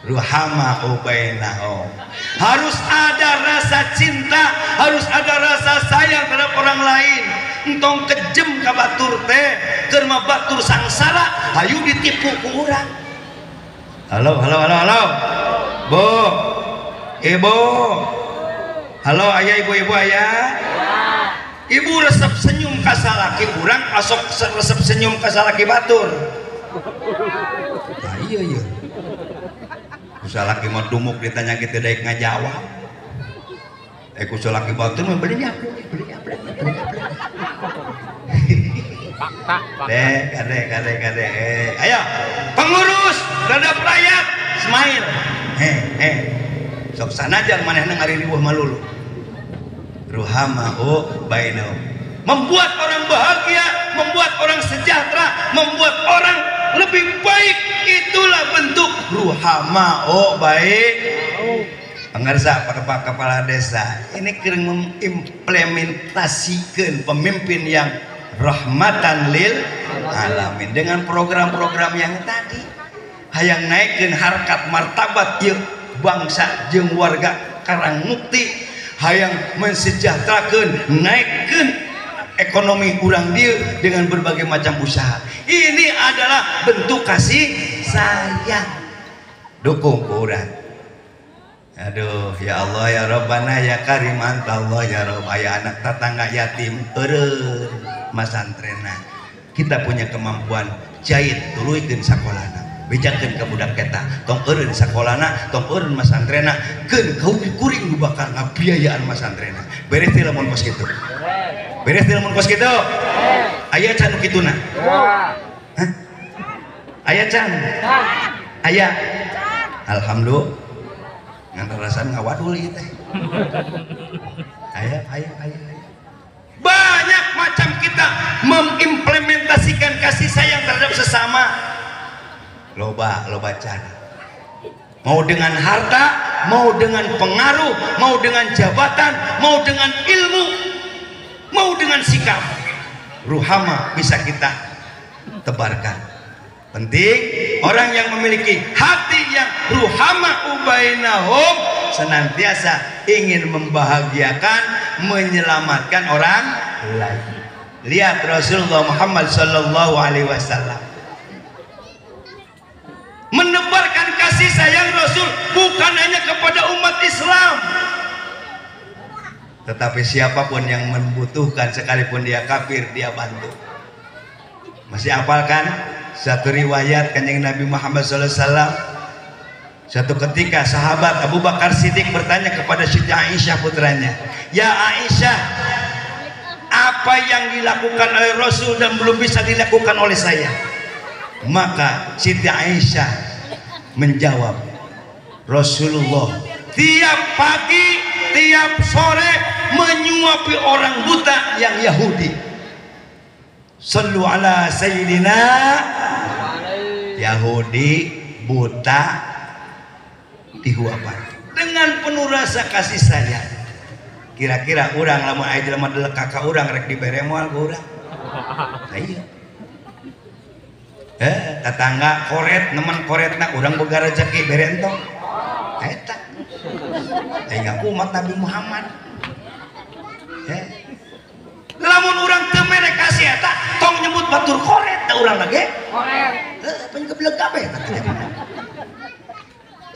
Ruhama ubainahum. Harus ada rasa cinta, harus ada rasa sayang terhadap orang lain. Entong kejem ka batur teh, keur mah batur sangsara, hayu ditipu ku urang. Halo, halo, halo, halo. Bu. Ibu. Halo, ayah ibu-ibu ayah. Ibu resep senyum ka salaki urang, asok resep senyum ka salaki batur. Nah, iya iya. Kusalaki mau dumuk ditanya gitu daik ngajawab. Kusalaki batur mah beli nyaplek, beli nyaplek, beli nyaplek. Fakta, fakta. Deh, kade, kade, kade. Ayo, pengurus terhadap rakyat, smile. Sok sanajan manehna ngaririweuh malulu. Ruhamau bainahum. Membuat orang bahagia, membuat orang sejahtera, membuat orang lebih baik, itulah bentuk ruhamau baik. Pengersa Pak Kepala Desa, ini kering mengimplementasikan pemimpin yang rahmatan lil alamin dengan program-program yang tadi. Hayang naikkeun harkat martabat ieu bangsa jeung warga Karangmukti, hayang mensejahterakeun, naikkeun ekonomi urang dieu dengan berbagai macam usaha. Ini adalah bentuk kasih sayang. Dukung ku urang. Aduh, ya Allah ya Rabbana ya Karim antallah ya Rabb. Aya anak tetangga yatim eureun masantrena. Kita punya kemampuan jahit tuluykeun sakolana. Bejakeun ka budak eta, tong eureun sakolana, tong eureun masantrena, keun kuring nu bakal ngabiayaan masantrena. Beres teh lamun kos kitu. Beres teh lamun kos kitu. Aya can nu kituna? Hah? Aya can? Aya. Alhamdulillah. Ngan rasaan ngawadul ieu teh. Aya, aya, aya, aya. Banyak macam kita mengimplementasikan kasih sayang terhadap sesama. Loba, loba cara. Mau dengan harta, mau dengan pengaruh, mau dengan jabatan, mau dengan ilmu, mau dengan sikap. Ruhama bisa kita tebarkan. Penting orang yang memiliki hati yang ruhama ubainahum senantiasa ingin membahagiakan, menyelamatkan orang lain. Lihat Rasulullah Muhammad sallallahu alaihi wasallam menebarkan kasih sayang Rasul bukan hanya kepada umat Islam, tetapi siapapun yang membutuhkan sekalipun dia kafir dia bantu. Masih hafal kan satu riwayat Kanjeng Nabi Muhammad SAW? Suatu ketika sahabat Abu Bakar Siddiq bertanya kepada Siti Aisyah putranya, ya Aisyah, apa yang dilakukan oleh Rasul dan belum bisa dilakukan oleh saya? Maka Siti Aisyah menjawab, Rasulullah tiap pagi, tiap sore menyuapi orang buta yang Yahudi. Sallu ala sayyidina. Yahudi buta dihuapan dengan penuh rasa kasih sayang. Kira-kira urang lamun aya jelema delek ka urang rek dibere moal ku urang? Iya. Tetangga koret nemen koretna urang boga rezeki bere entong. Eta. Aing umat Nabi Muhammad. Lamun urang teu mere kasih eta tong nyebut batur koret teh urang lagi. Koret. Heuh, pan geblek kabeh eta.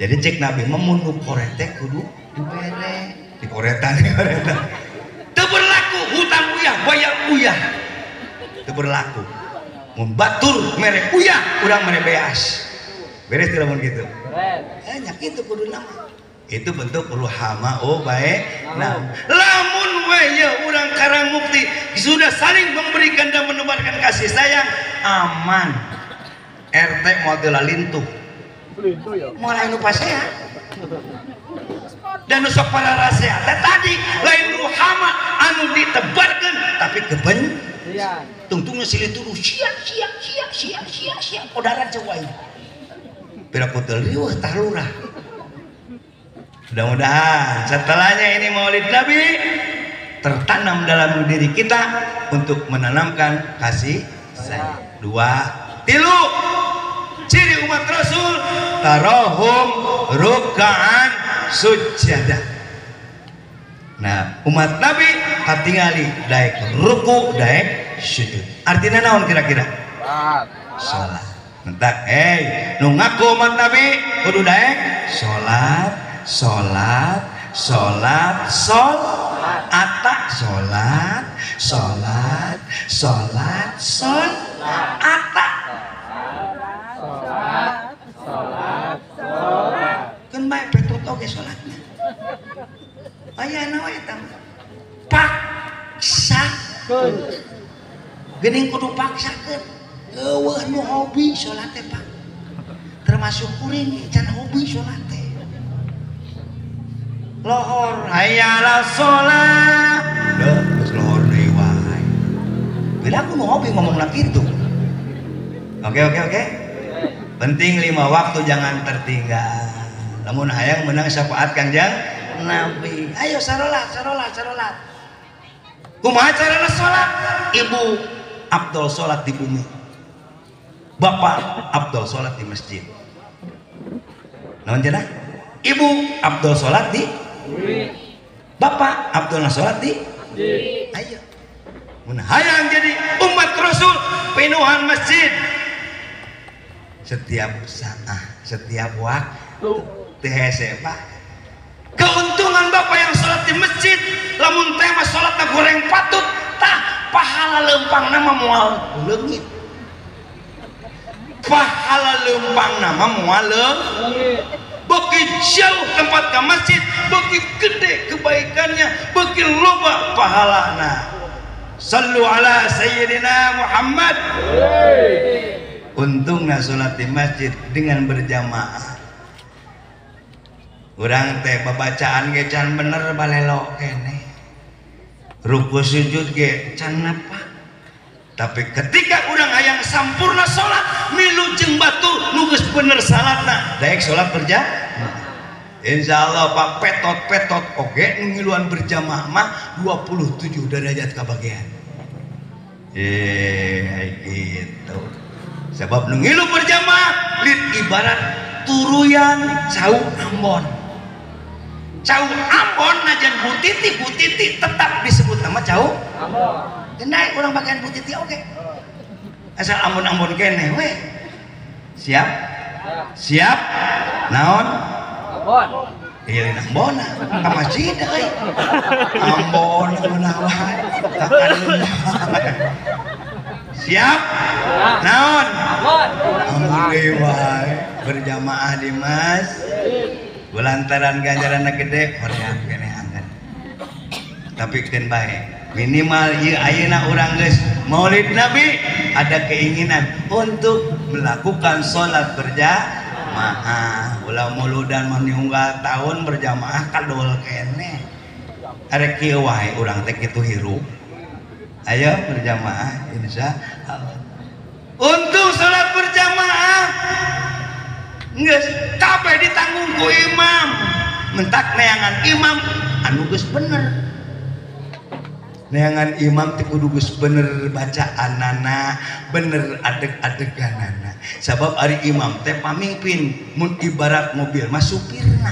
Jadi cek Nabi mun nu koret teh kudu dibere. Dikoretan, dikoretan. Teu berlaku hutang uyah bayar uyah. Teu berlaku. Mun batur mere uyah, urang mere beas. Beres teu lamun kitu? Beres. Nya kitu kudu nama. Itu bentuk ruhama oh baik. Nah, lamun we ya urang Karang Mukti sudah saling memberikan dan menebarkan kasih sayang, aman. RT moal lintuh. Lintuh ya. Moal anu pasea. Dan nu sok pararasea teh tadi lain ruhama anu ditebarkeun tapi keben. Iya. Tungtungna silih tuduh sia sia sia sia sia sia kodaran ceu aing. Pira ku teu riweuh tah lurah. Mudah-mudahan setelahnya ini Maulid Nabi tertanam dalam diri kita untuk menanamkan kasih sayang. 2, 3 ciri umat Rasul tarohum ruka'an sujadah. Nah, umat Nabi katingali daek ruku daek sujud. Artinya naon kira-kira? Salat. Mentak, hey, nu ngaku umat Nabi kudu daek salat. Salat, salat, salat, atak salat, salat, salat, salat, atak. Salat, salat, salat. Keun bae petut oge salatna. Aya naon eta mah? Paksakeun. Geuning kudu paksakeun. Eueuh nu hobi salat teh, Pak. Termasuk kuring can hobi salat teh. Lohor hayala sholat duh geus lohor deui wae. Bila aku nu hobi ngomongna kitu. Oke oke oke. Penting 5 waktu jangan tertinggal. Lamun hayang menang syafaat Kangjeng Nabi. Ayo sarolat sarolat sarolat. Kumaha carana salat? Ibu Abdul salat di bumi. Bapak Abdul salat di masjid. Naon cenah? Ibu Abdul salat di Bapak Abdul salat di ayo. Mun hayang jadi umat Rasul penuhan masjid setiap saat, setiap waktu. Teu hese Pak. Keuntungan bapak yang salat di masjid, lamun teh mah salatna goreng patut, tah pahala leumpangna mah moal leungit. Pahala leumpangna mah moal leungit. Beki jauh tempat ke masjid, beki gede kebaikannya, beki loba pahalana. Sallu ala sayyidina Muhammad. Untungna salat di masjid dengan berjamaah. Urang teh babacaan ge can bener balelo keneh. Ruku sujud ge can napa. Tapi ketika urang hayang sampurna salat, milu jeung batur nu geus bener salatna, daek salat berjamaah. Insyaallah Pak petot-petot oge nu ngiluan berjamaah mah 27 derajat kabagean. Gitu. Sebab nu ngilu berjamaah lid ibarat turuyan cau Ambon. Cau Ambon najan butiti-butiti tetap disebut nama cau Ambon. Naik orang bagian butiti oke. Asal ambon-ambon keneh weh. Siap? Siap? Naon? Ambon. Iya Ambon ka masjid euy. Ambon meunah wae. Siap? Naon? Ambon. Ambon deui wae. Berjamaah di masjid. Lantaran ganjaranna gede hoream keneh anggan. Tapi keun bae. Minimal ieu ayeuna urang geus Maulid Nabi ada keinginan untuk melakukan salat berjamaah. Ulah muludan mah unggal tahun berjamaah kadol keneh. Arek kieu wae urang teh kitu hirup. Ayo berjamaah insyaallah. Untuk salat berjamaah geus kabeh ditanggung ku imam. Mentak neangan imam anu geus bener. Neangan imam teh kudu geus bener bacaanana, bener adeg-adeganana. Sabab ari imam teh pamimpin, mun ibarat mobil mah supirna.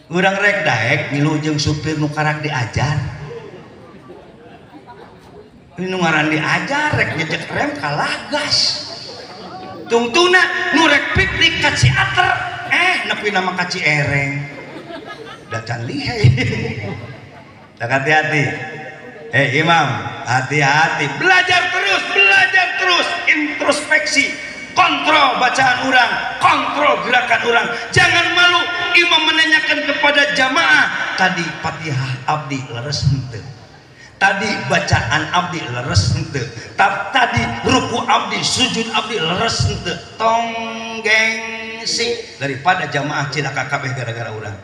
Urang rek daek ngilu jeung supir nu karak diajar. Nu ngaran diajar rek ngejek rem kalah gas. Tungtungna nu rek piknik ka Ciater, nepi nama ka Ciereng. Da can lihai. Tak hati-hati. Imam, hati-hati. Belajar terus, introspeksi, kontrol bacaan orang, kontrol gerakan orang. Jangan malu Imam menanyakan kepada jamaah, tadi Fatihah abdi leres henteu, tadi bacaan abdi leres henteu, tadi ruku abdi, sujud abdi leres henteu. Tong gengsi daripada jamaah cilaka kabeh gara-gara urang.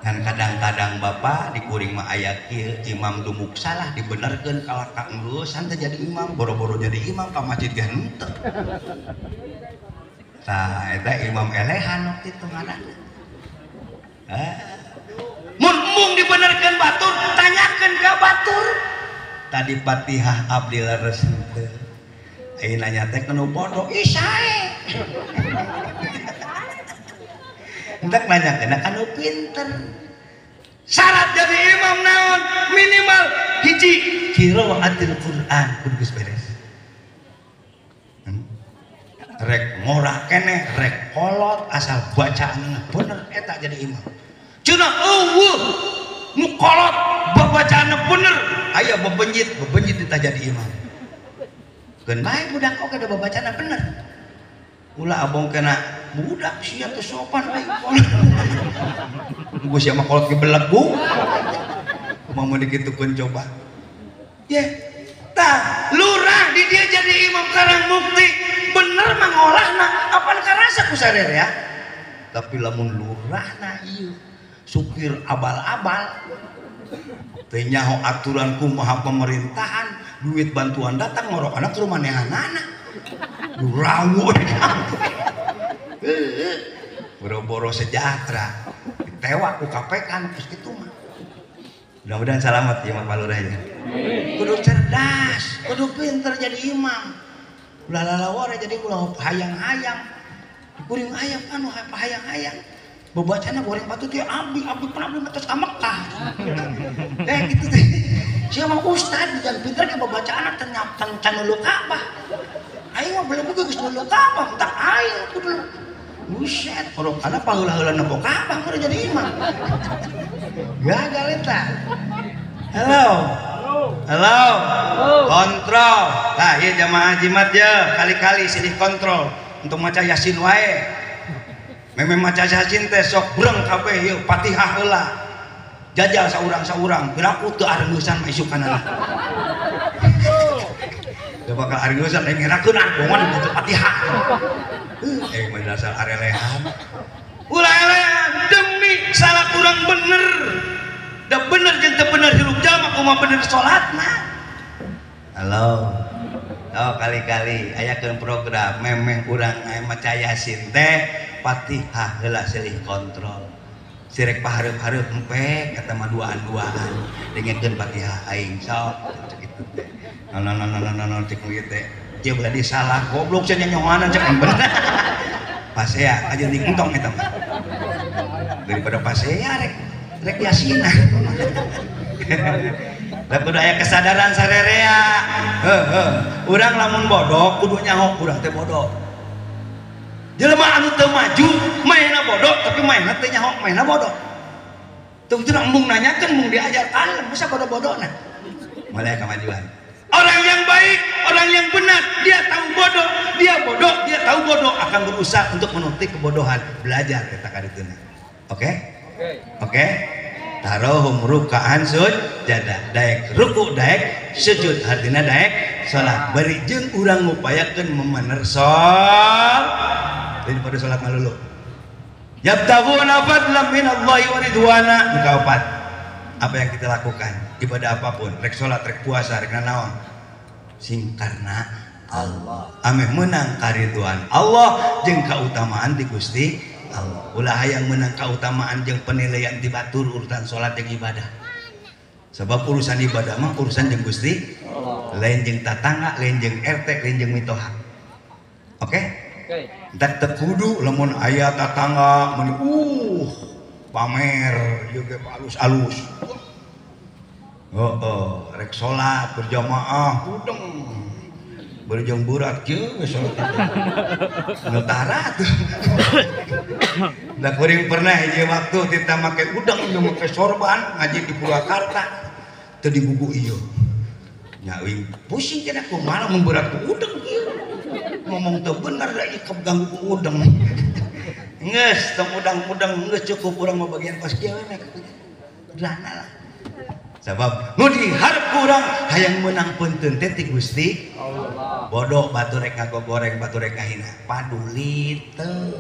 Kan kadang-kadang bapak dikuring mah aya kieu, imam dumuk salah dibenerkeun kalah ka geus teu jadi imam, boro-boro jadi imam ka masjid ge henteu. Tah eta imam elehan waktu itu ngaranna. Mun embung dibenerkeun batur, tanyakeun ka batur. Tadi Fatihah abdi leres henteu. Ayeuna nanya teh kanu bodoh, ih sae. Entek nanya kena kanu pinter. Syarat jadi imam naon? Minimal hiji qiraatul Quran kudu geus beres. Rek ngora keneh, rek kolot asal bacaanna bener eta jadi imam. Cenah eueuh nu kolot babacaanna bener, aya bebenjit, bebenjit ditah jadi imam. Keun bae budak oge da babacaanna bener. Ulah abong kena budak sia teu sopan aing kolot. Geus sia mah kolot ge belegu. Kumaha mun dikitukeun coba. Ye, tah lurah di dia jadi imam Karang Mukti bener mah ngolahna apan karasa ku sarerea ya. Tapi lamun lurahna ieu supir abal-abal teu nyaho aturan kumaha pemerintahan, duit bantuan datang ngorok anak ke rumah nehanana. Rawu di kampung. Boro-boro sejahtera ditewak ku KPK terus kitu mah. Mudah-mudahan selamat ya Pak Lurah ya. Kudu cerdas, kudu pinter jadi imam. Ulah lalawara jadi ulah hayang-hayang. Dikuring ayam anu hayang-hayang. Babacana goreng patut ya abdi abdi pernah abdi atas ka Mekah. Teh gitu teh. Sia mah ustad jangan pinter ke babacana teh can nulu Ka'bah. Aing mah belum geus nulu Ka'bah, tak aing kudu. Buset, korokana paheula-heula nempo Ka'bah kudu jadi imam. Gagal eta. Halo. Halo. Kontrol. Nah, ieu jamaah jimat ya, kali-kali silih kontrol untuk maca Yasin wae. Memang maca Yasin teh sok breng kabeh ieu Fatihah heula. Jajal saurang-saurang, piraku teu arengeusan mah isukanana. Teu bakal arengeusan aing ngerakeun ah bongan maca Fatihah. Eh mah dasar arelehan. Ulah elehan demi salah kurang bener. Da bener jeung teu bener hirup jalma kumaha bener salatna. Halo. Oh kali-kali ayakeun program memeh urang maca Yasin teh Fatihah heula silih kontrol. Sirek pahareup-hareup empek eta mah duaan-duaan dengekeun Fatihah aing sok cek kitu teh. Non cek ieu teh. Ieu belah salah goblok sia nyohoanan cek bener. Pasea aja dientong eta mah. Daripada pasea rek rek yasinan. Lah kudu aya kesadaran sarerea. Heuh. Urang lamun bodoh kudu nyaho urang teh bodoh. Jelema anu teu maju mainna bodoh tapi mainna teu nyaho mainna bodoh. Teu teu embung nanyakeun embung diajar kalem bisa bodoh-bodohna. Mulai kemajuan. Orang yang baik, orang yang benar, dia tahu bodoh, dia tahu bodoh akan berusaha untuk menutupi kebodohan, belajar eta kadituna. Oke? Oke? Tarohum ruka'an sujada, daek ruku daek sujud artina daek salat. Bari jeung urang ngupayakeun memener salat daripada salat malulu. Yabtaghuna fadlan minallahi wa ridwana. Nu kaopat. Apa yang kita lakukan, ibadah apapun, rek salat, rek puasa, rek nanaon, sing karena Allah. Ameh menang karidwan Allah jeung kautamaan ti Gusti Allah. Ulah hayang menang kautamaan jeung penilaian ti batur urusan salat jeung ibadah. Sebab urusan ibadah mah urusan jeung Gusti Allah. Lain jeung tatangga, lain jeung RT, lain jeung mitoha. Oke? Entar teu kudu lamun aya tatangga mun pamer juga alus-alus. Oh, rek salat berjamaah udeng. Berjang berat kieu we salat. Nu tara tuh. Da kuring pernah hiji waktu tita make udeng jeung make sorban ngaji di Purwakarta teu digugu ieu. Nya euy pusing cenah kumaha mun berat ku udeng kieu. Ngomong teu bener da ieu keganggu ku udang. Geus tong udang-udang geus cukup urang mah bagian kos kieu we sederhana lah. Sabab nu diharap ku urang hayang meunang peunteun teh ti Gusti Allah. Bodoh batur rek ngagogoreng batur rek ngahina paduli teu.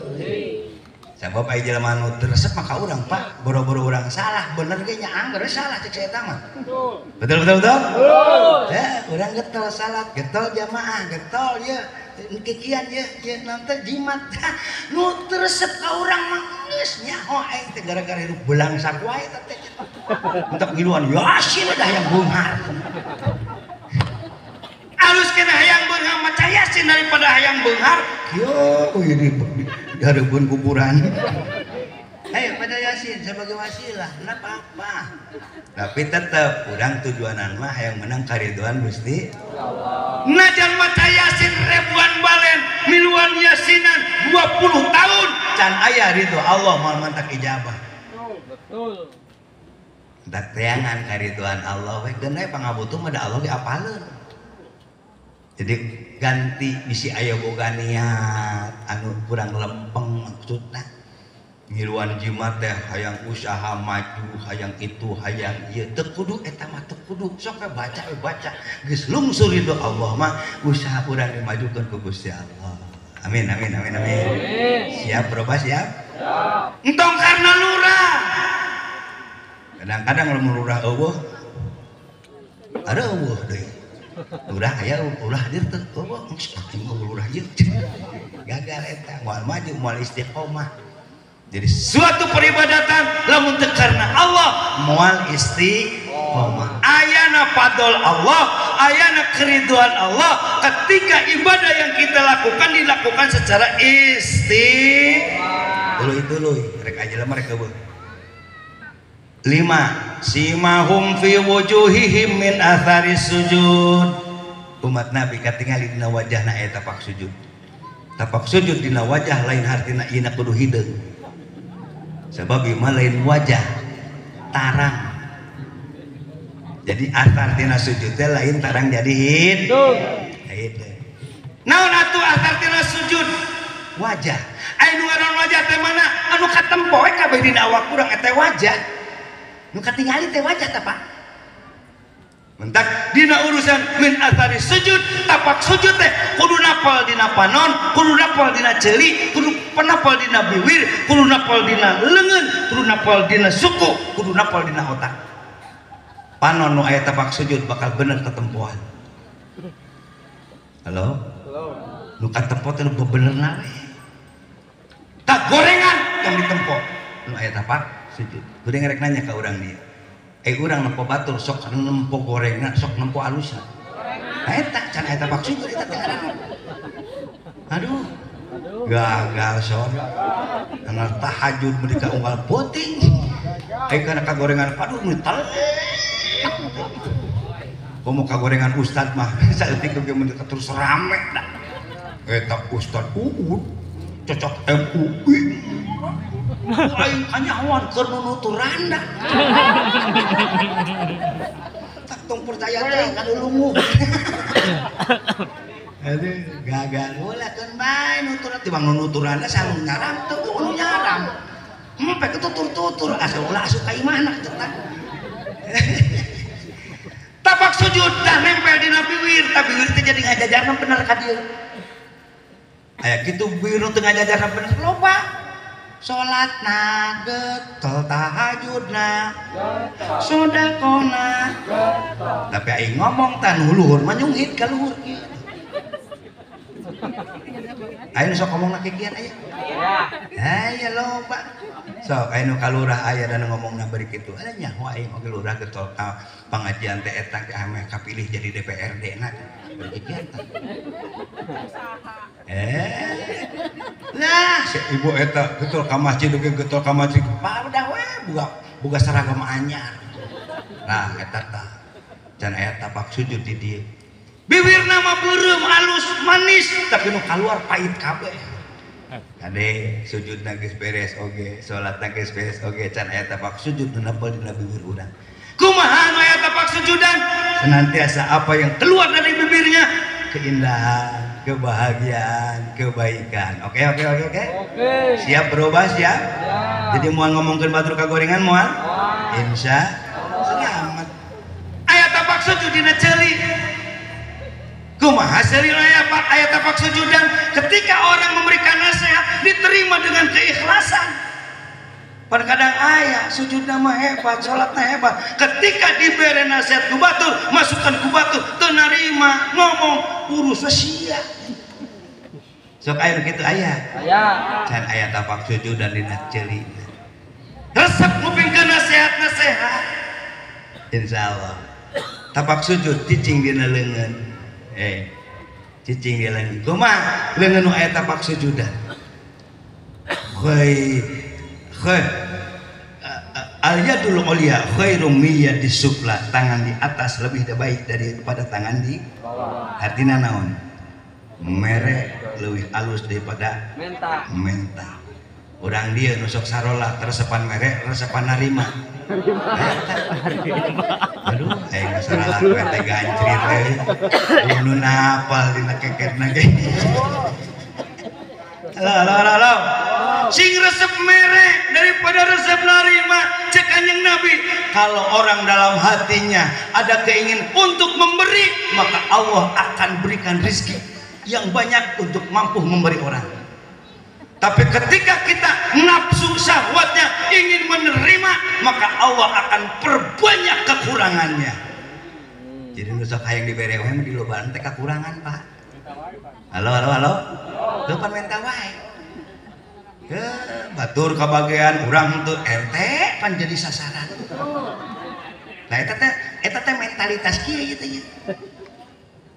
Sabab aya jelema nu teu resep mah ka urang Pak, boro-boro urang salah, bener ge nya angger salah cek saya mah. Betul betul betul? Betul. Ya, urang getol salat, getol jamaah, getol ye kikian ye ye nanti jimat. Nu teu resep ka urang mah geus nyaho aing teh gara-gara hirup belangsak wae teh. Entak ngiluan yasin dah hayang beunghar. Alus kena hayang beunghar maca yasin daripada hayang beunghar. Kieu euy di hareupeun kuburan. Ayo pada yasin sebagai wasilah, enggak apa-apa. Tapi tetap urang tujuanan mah hayang menang kariduan Gusti Allah. Najan maca yasin ribuan balen, miluan yasinan 20 tahun can aya ridho Allah moal mantak ijabah. Betul. Tak teangan kariduan Allah we geun we pangabutuh mah da Allah ge apaleun. Jadi ganti bisi aya boga niat anu kurang lempeng maksudna. Ngiluan jimat teh hayang usaha maju, hayang itu, hayang ieu teu kudu eta mah teu kudu. Sok we baca we baca. Geus lungsur ridho Allah mah usaha urang dimajukeun ku Gusti Allah. Amin amin amin amin. Siap berubah siap? Siap. Entong karena lurah. Kadang-kadang lamun lurah eueuh ada eueuh deui. Lurah aya ulah hadir teu eueuh geus aing mah lurah ieu. Gagal eta moal maju moal istiqomah. Jadi suatu peribadatan lamun teu karena Allah moal istiqomah. Ayana fadl Allah, ayana keriduan Allah ketika ibadah yang kita lakukan dilakukan secara istiqomah. Tuluy-tuluy rek aja lah mereka eueuh. 5 simahum fi wujuhihim min athari sujud. Umat Nabi katingali dina wajahna aya tapak sujud. Tapak sujud dina wajah lain hartina ieu kudu hideung. Sebab ieu mah lain wajah, tarang. Jadi athar tina sujud teh lain tarang jadi hideung. Hideung. Naon atuh athar tina sujud? Wajah. Aya nu ngaran wajah teh mana? Anu katempo we kabeh dina awak urang eta wajah. Nu katingali teh wajah teh Pak. Mentak dina urusan min athari sujud, tapak sujud teh kudu napal dina panon, kudu napal dina ceuli, kudu napal dina biwir, kudu napal dina leungeun, kudu napal dina suku, kudu napal dina otak. Panon nu aya tapak sujud bakal bener ketempoan. Halo? Halo. Nu katempo teh nu bebenerna we. Tak gorengan tong ditempo nu aya tapak sujud. Geuning rek nanya ka urang dieu. Urang nempo batur sok nempo gorengna, sok nempo alusna. Nah eta can aya tapak sujud eta teh ngaranna. Aduh. Gagal son. Kana tahajud meuni ka unggal peuting. Kana kagorengan paduh meuni telek. Komo kagorengan ustad mah saeutik ge meuni terus rame dah. Eta ustad uud cocok MUI. Aing kanyahoan keur nunuturanda. Tak tong percaya teh ka lulungu. Aduh, gagal ulah keun bae nuturan tibang nunuturanda sareng nyaram teu nu nyaram. Empe ketutur-tutur asa ulah asup ka imahna teh. Tapak sujud dah nempel dina biwir, tapi biwir teh jadi ngajajarna bener ka dieu. Aya kitu biwir nu teu ngajajarna bener loba. Salatna getol, tahajudna sedekahna. Tapi aing ngomong tah nu luhur mah nyunghit ka luhur kieu. Aing sok ngomongna kikian aya. Aya loba. Sok aya nu ka lurah aya dan ngomongna bari kitu. Ada nyaho aing oge lurah getol ka pangajian teh eta teh ameh kapilih jadi DPRD na. Bari kikian tah. Lah si ibu eta getol ka masjid oge getol ka masjid. Udah we boga seragam anyar. Nah eta tah can aya tapak sujud di dieu. Bibirna mah beureum alus manis tapi nu kaluar pahit kabeh. Kade sujudna geus beres oge, salatna geus beres oge can aya tapak sujud nu nempel dina bibir urang. Kumaha nu aya tapak sujudan? Senantiasa apa yang keluar dari bibirnya keindahan, kebahagiaan, kebaikan. Oke. Siap berubah siap? Siap. Jadi moal ngomongkeun batur kagorengan moal? Insya selamat. Aya tapak sujud dina ceuli. Kumaha seuri aya Pak? Aya tapak sujudan ketika orang memberikan nasihat diterima dengan keikhlasan. Kadang ayah sujudna mah hebat, salatna hebat. Ketika diberi nasihat ku batur, masukan ku batur, teu narima, ngomong urus sia. Sok aya nu kitu aya. Aya. Can aya tapak sujud dan dina ceuli. Resep ngupingkeun nasihat-nasihat. Insyaallah. Tapak sujud cicing dina leungeun. Cicing dina leungeun. Kumaha leungeun nu aya tapak sujudan? Khair al yadul ulya khairum min yadis sufla, tangan di atas lebih baik daripada tangan di bawah. Artinya naon? Mere leuwih alus daripada menta. Urang dieu nu sok sarolah resepan mere, resepan narima. Aduh, aing salah we teh gancrit euy. Nu napal dina keketna ge. Halo. Sing resep mere daripada resep narima. Cek Kanjeng Nabi, kalau orang dalam hatinya ada keinginan untuk memberi, maka Allah akan berikan rezeki yang banyak untuk mampu memberi orang. Tapi ketika kita nafsu syahwatnya ingin menerima, maka Allah akan perbanyak kekurangannya. Jadi nu sok hayang dibere we mah dilobaan teh kekurangan, Pak. Halo. Teu pan menta wae. Batur kabagean urang teu RT pan jadi sasaran. Nah eta teh mentalitas kieu ieu teh.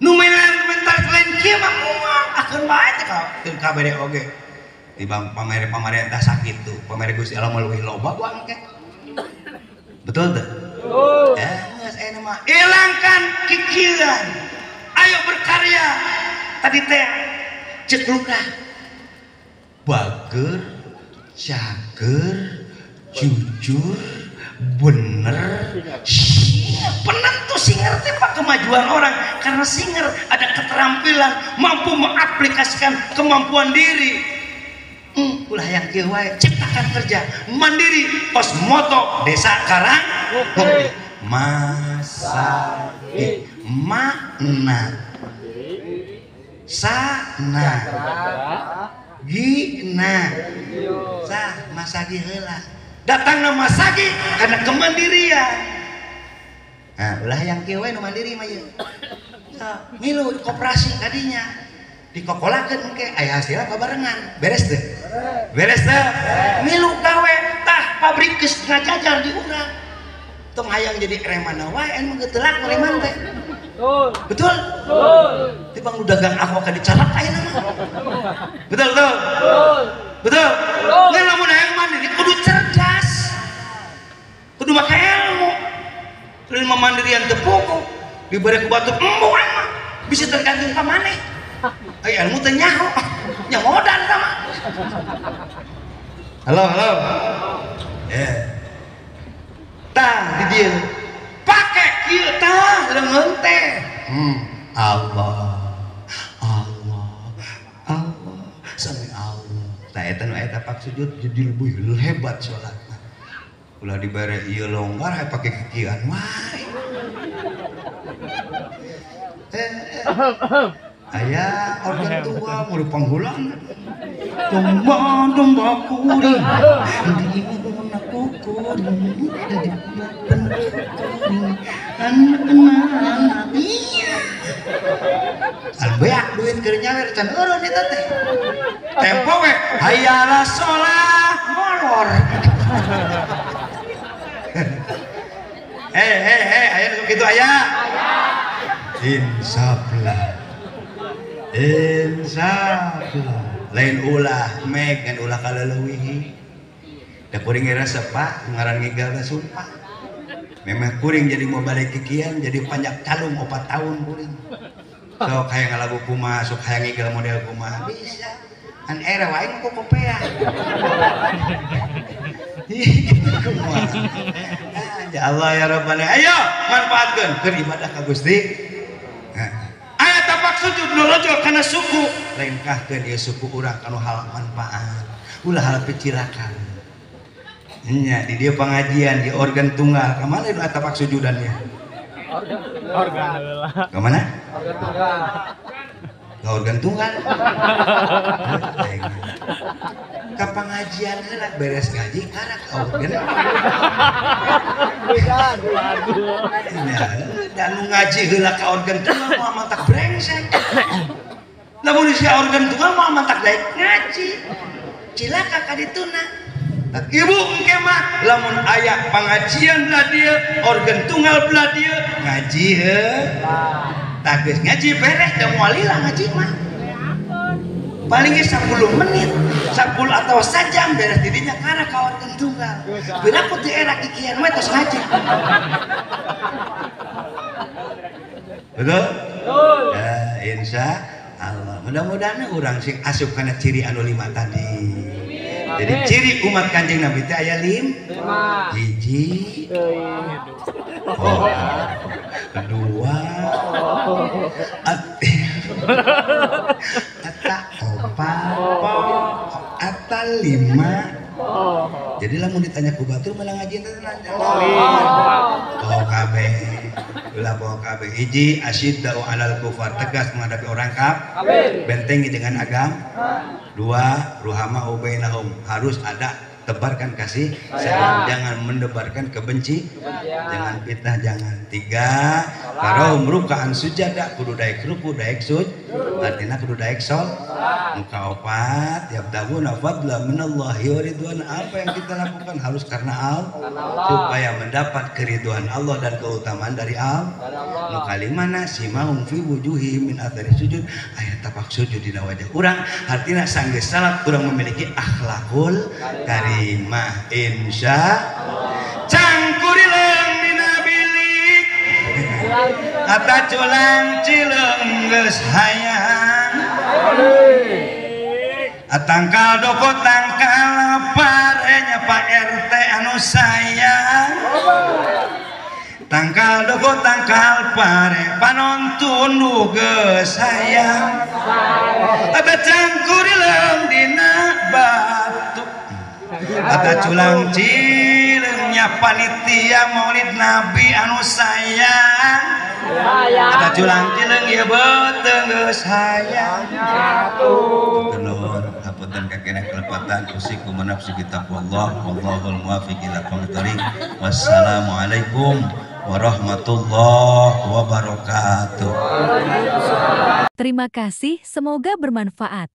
Nu mentalitas lain kieu mah moal akeun bae teh ka teu kabere oge. Tibang pamere pamarentah sakitu, pamere Gusti Allah mah leuwih loba buang ke. Betul teu? Betul. Ya, geus aya mah ilangkan kikieuan. Ayo berkarya. Tadi teh cek lurah. Bager, cager, jujur, bener, penentu singer teh Pak kemajuan orang, karena singer ada keterampilan, mampu mengaplikasikan kemampuan diri. Ulah yang kieu wae, ciptakan kerja mandiri, pos moto desa Karang Masagi makna sana gina sah masagi heula datang na masagi karena kemandirian. Nah ulah yang kieu we nu mandiri mah ieu ngilu koperasi tadinya dikokolakeun engke aya hasilna babarengan beres teu beres teu ngilu gawe tah pabrik geus ngajajar di urang tong hayang jadi preman wae anu geus teu laku preman teh. Betul? Betul. Tibang lu dagang aku akan dicarak ayeuna mah. Betul, betul. Betul. Ngan lamun hayang mandiri kudu cerdas. Kudu make ilmu. Kudu mandirian teu pokok. Dibere ku batur embung mah. Bisa tergantung ka maneh. Ai ilmu teh nyaho. Nya modal eta mah. Halo, halo. Eh. Tah di dieu. Pakai kieu tah leungeun teh. Allah. Allah. Allah. Sami Allah. Tah eta nu eta pak sujud jadi lebih hebat salatna. Ulah dibere ieu longgar hae pake kikieuan wae. Aya orang tua murid panghulan. Domba-domba kuring, di mana kuring, di kuring, anak-anak iya. Albeak duit keur nyawer can eureun eta teh. Tempo we hayalah sholat molor. Hei, aya nu kitu aya. Insaflah. Insaflah. Lain ulah meg ngan ulah kaleuwihi. Da kuring resep Pak ngaran ngigal teh sumpah. Memang kuring jadi mau balik kikian jadi panjak calung 4 tahun kuring. Sok hayang ngalagu kumaha, sok hayang ngigal model kumaha bisa. An era wae ku kopea. Kumaha. Ya Allah ya Rabbana. Ayo manfaatkeun keur ibadah ka Gusti. Aya tapak tapak sujud nolojol kana suku lengkahkeun ieu suku urang kanu hal manfaat ulah hal picirakan nya di dieu pangajian di organ tunggal ka mana nu tapak sujudannya organ heula ka mana organ tunggal ka organ tunggal ka pangajian heula beres ngaji karak organ dan nu ngaji heula ka organ tunggal moal mantak brengsek lamun si organ tunggal moal mantak daek ngaji cilaka ka dituna. Ibu engke mah lamun aya pangajian belah dieu organ tunggal belah dieu ngaji heuh tah geus ngaji beres da moal lila ngaji mah paling ge 10 menit 10 atau sajam beres didinya karena ka organ tunggal piraku teu era kikian we tos ngaji betul betul ya, insya Allah mudah-mudahan urang sing asup kana ciri anu 5 tadi. Jadi ciri umat Kanjeng Nabi teh aya 5 hiji oh, 2 eta 4 eta 5. Jadi lamun ditanya ku batur malah ngaji teh oh kabeh ulah poho kabeh hiji asyiddau alal kufar tegas menghadapi orang kafir bentengi dengan agama. 2 ruhama ubainahum harus ada tebarkan kasih sayang jangan mendebarkan kebenci jangan fitnah jangan. 3 karohum rukaan sujada kudu daek ruku daek sujud artinya kudu daek sol. Muka 4 yabtaguna fadla minallahi wa ridwan apa yang kita lakukan harus karena Allah supaya mendapat keriduan Allah dan keutamaan dari Allah. Nu kalimana simahum fi wujuhihim min athari sujud aya tapak sujud dina wajah urang artinya sanggeus salat urang memiliki akhlakul karimah insya cangkurileung dina bilik ata culang cileung geus hayang atangkal doko tangkal parenya Pak RT anu sayang tangkal doko tangkal pare panontun nu geus hayang ata cangkurileung dina batu ata culang cileungnya panitia maulid Nabi anu sayang ata culang cileung ieu beuteung geus hayang. Nuhun hapunten kakena kelepatan usikum nafsi kitaqwallah wallahul muwaffiq ila aqwamit thoriq. Wassalamualaikum warahmatullahi wabarakatuh. Terima kasih, semoga bermanfaat.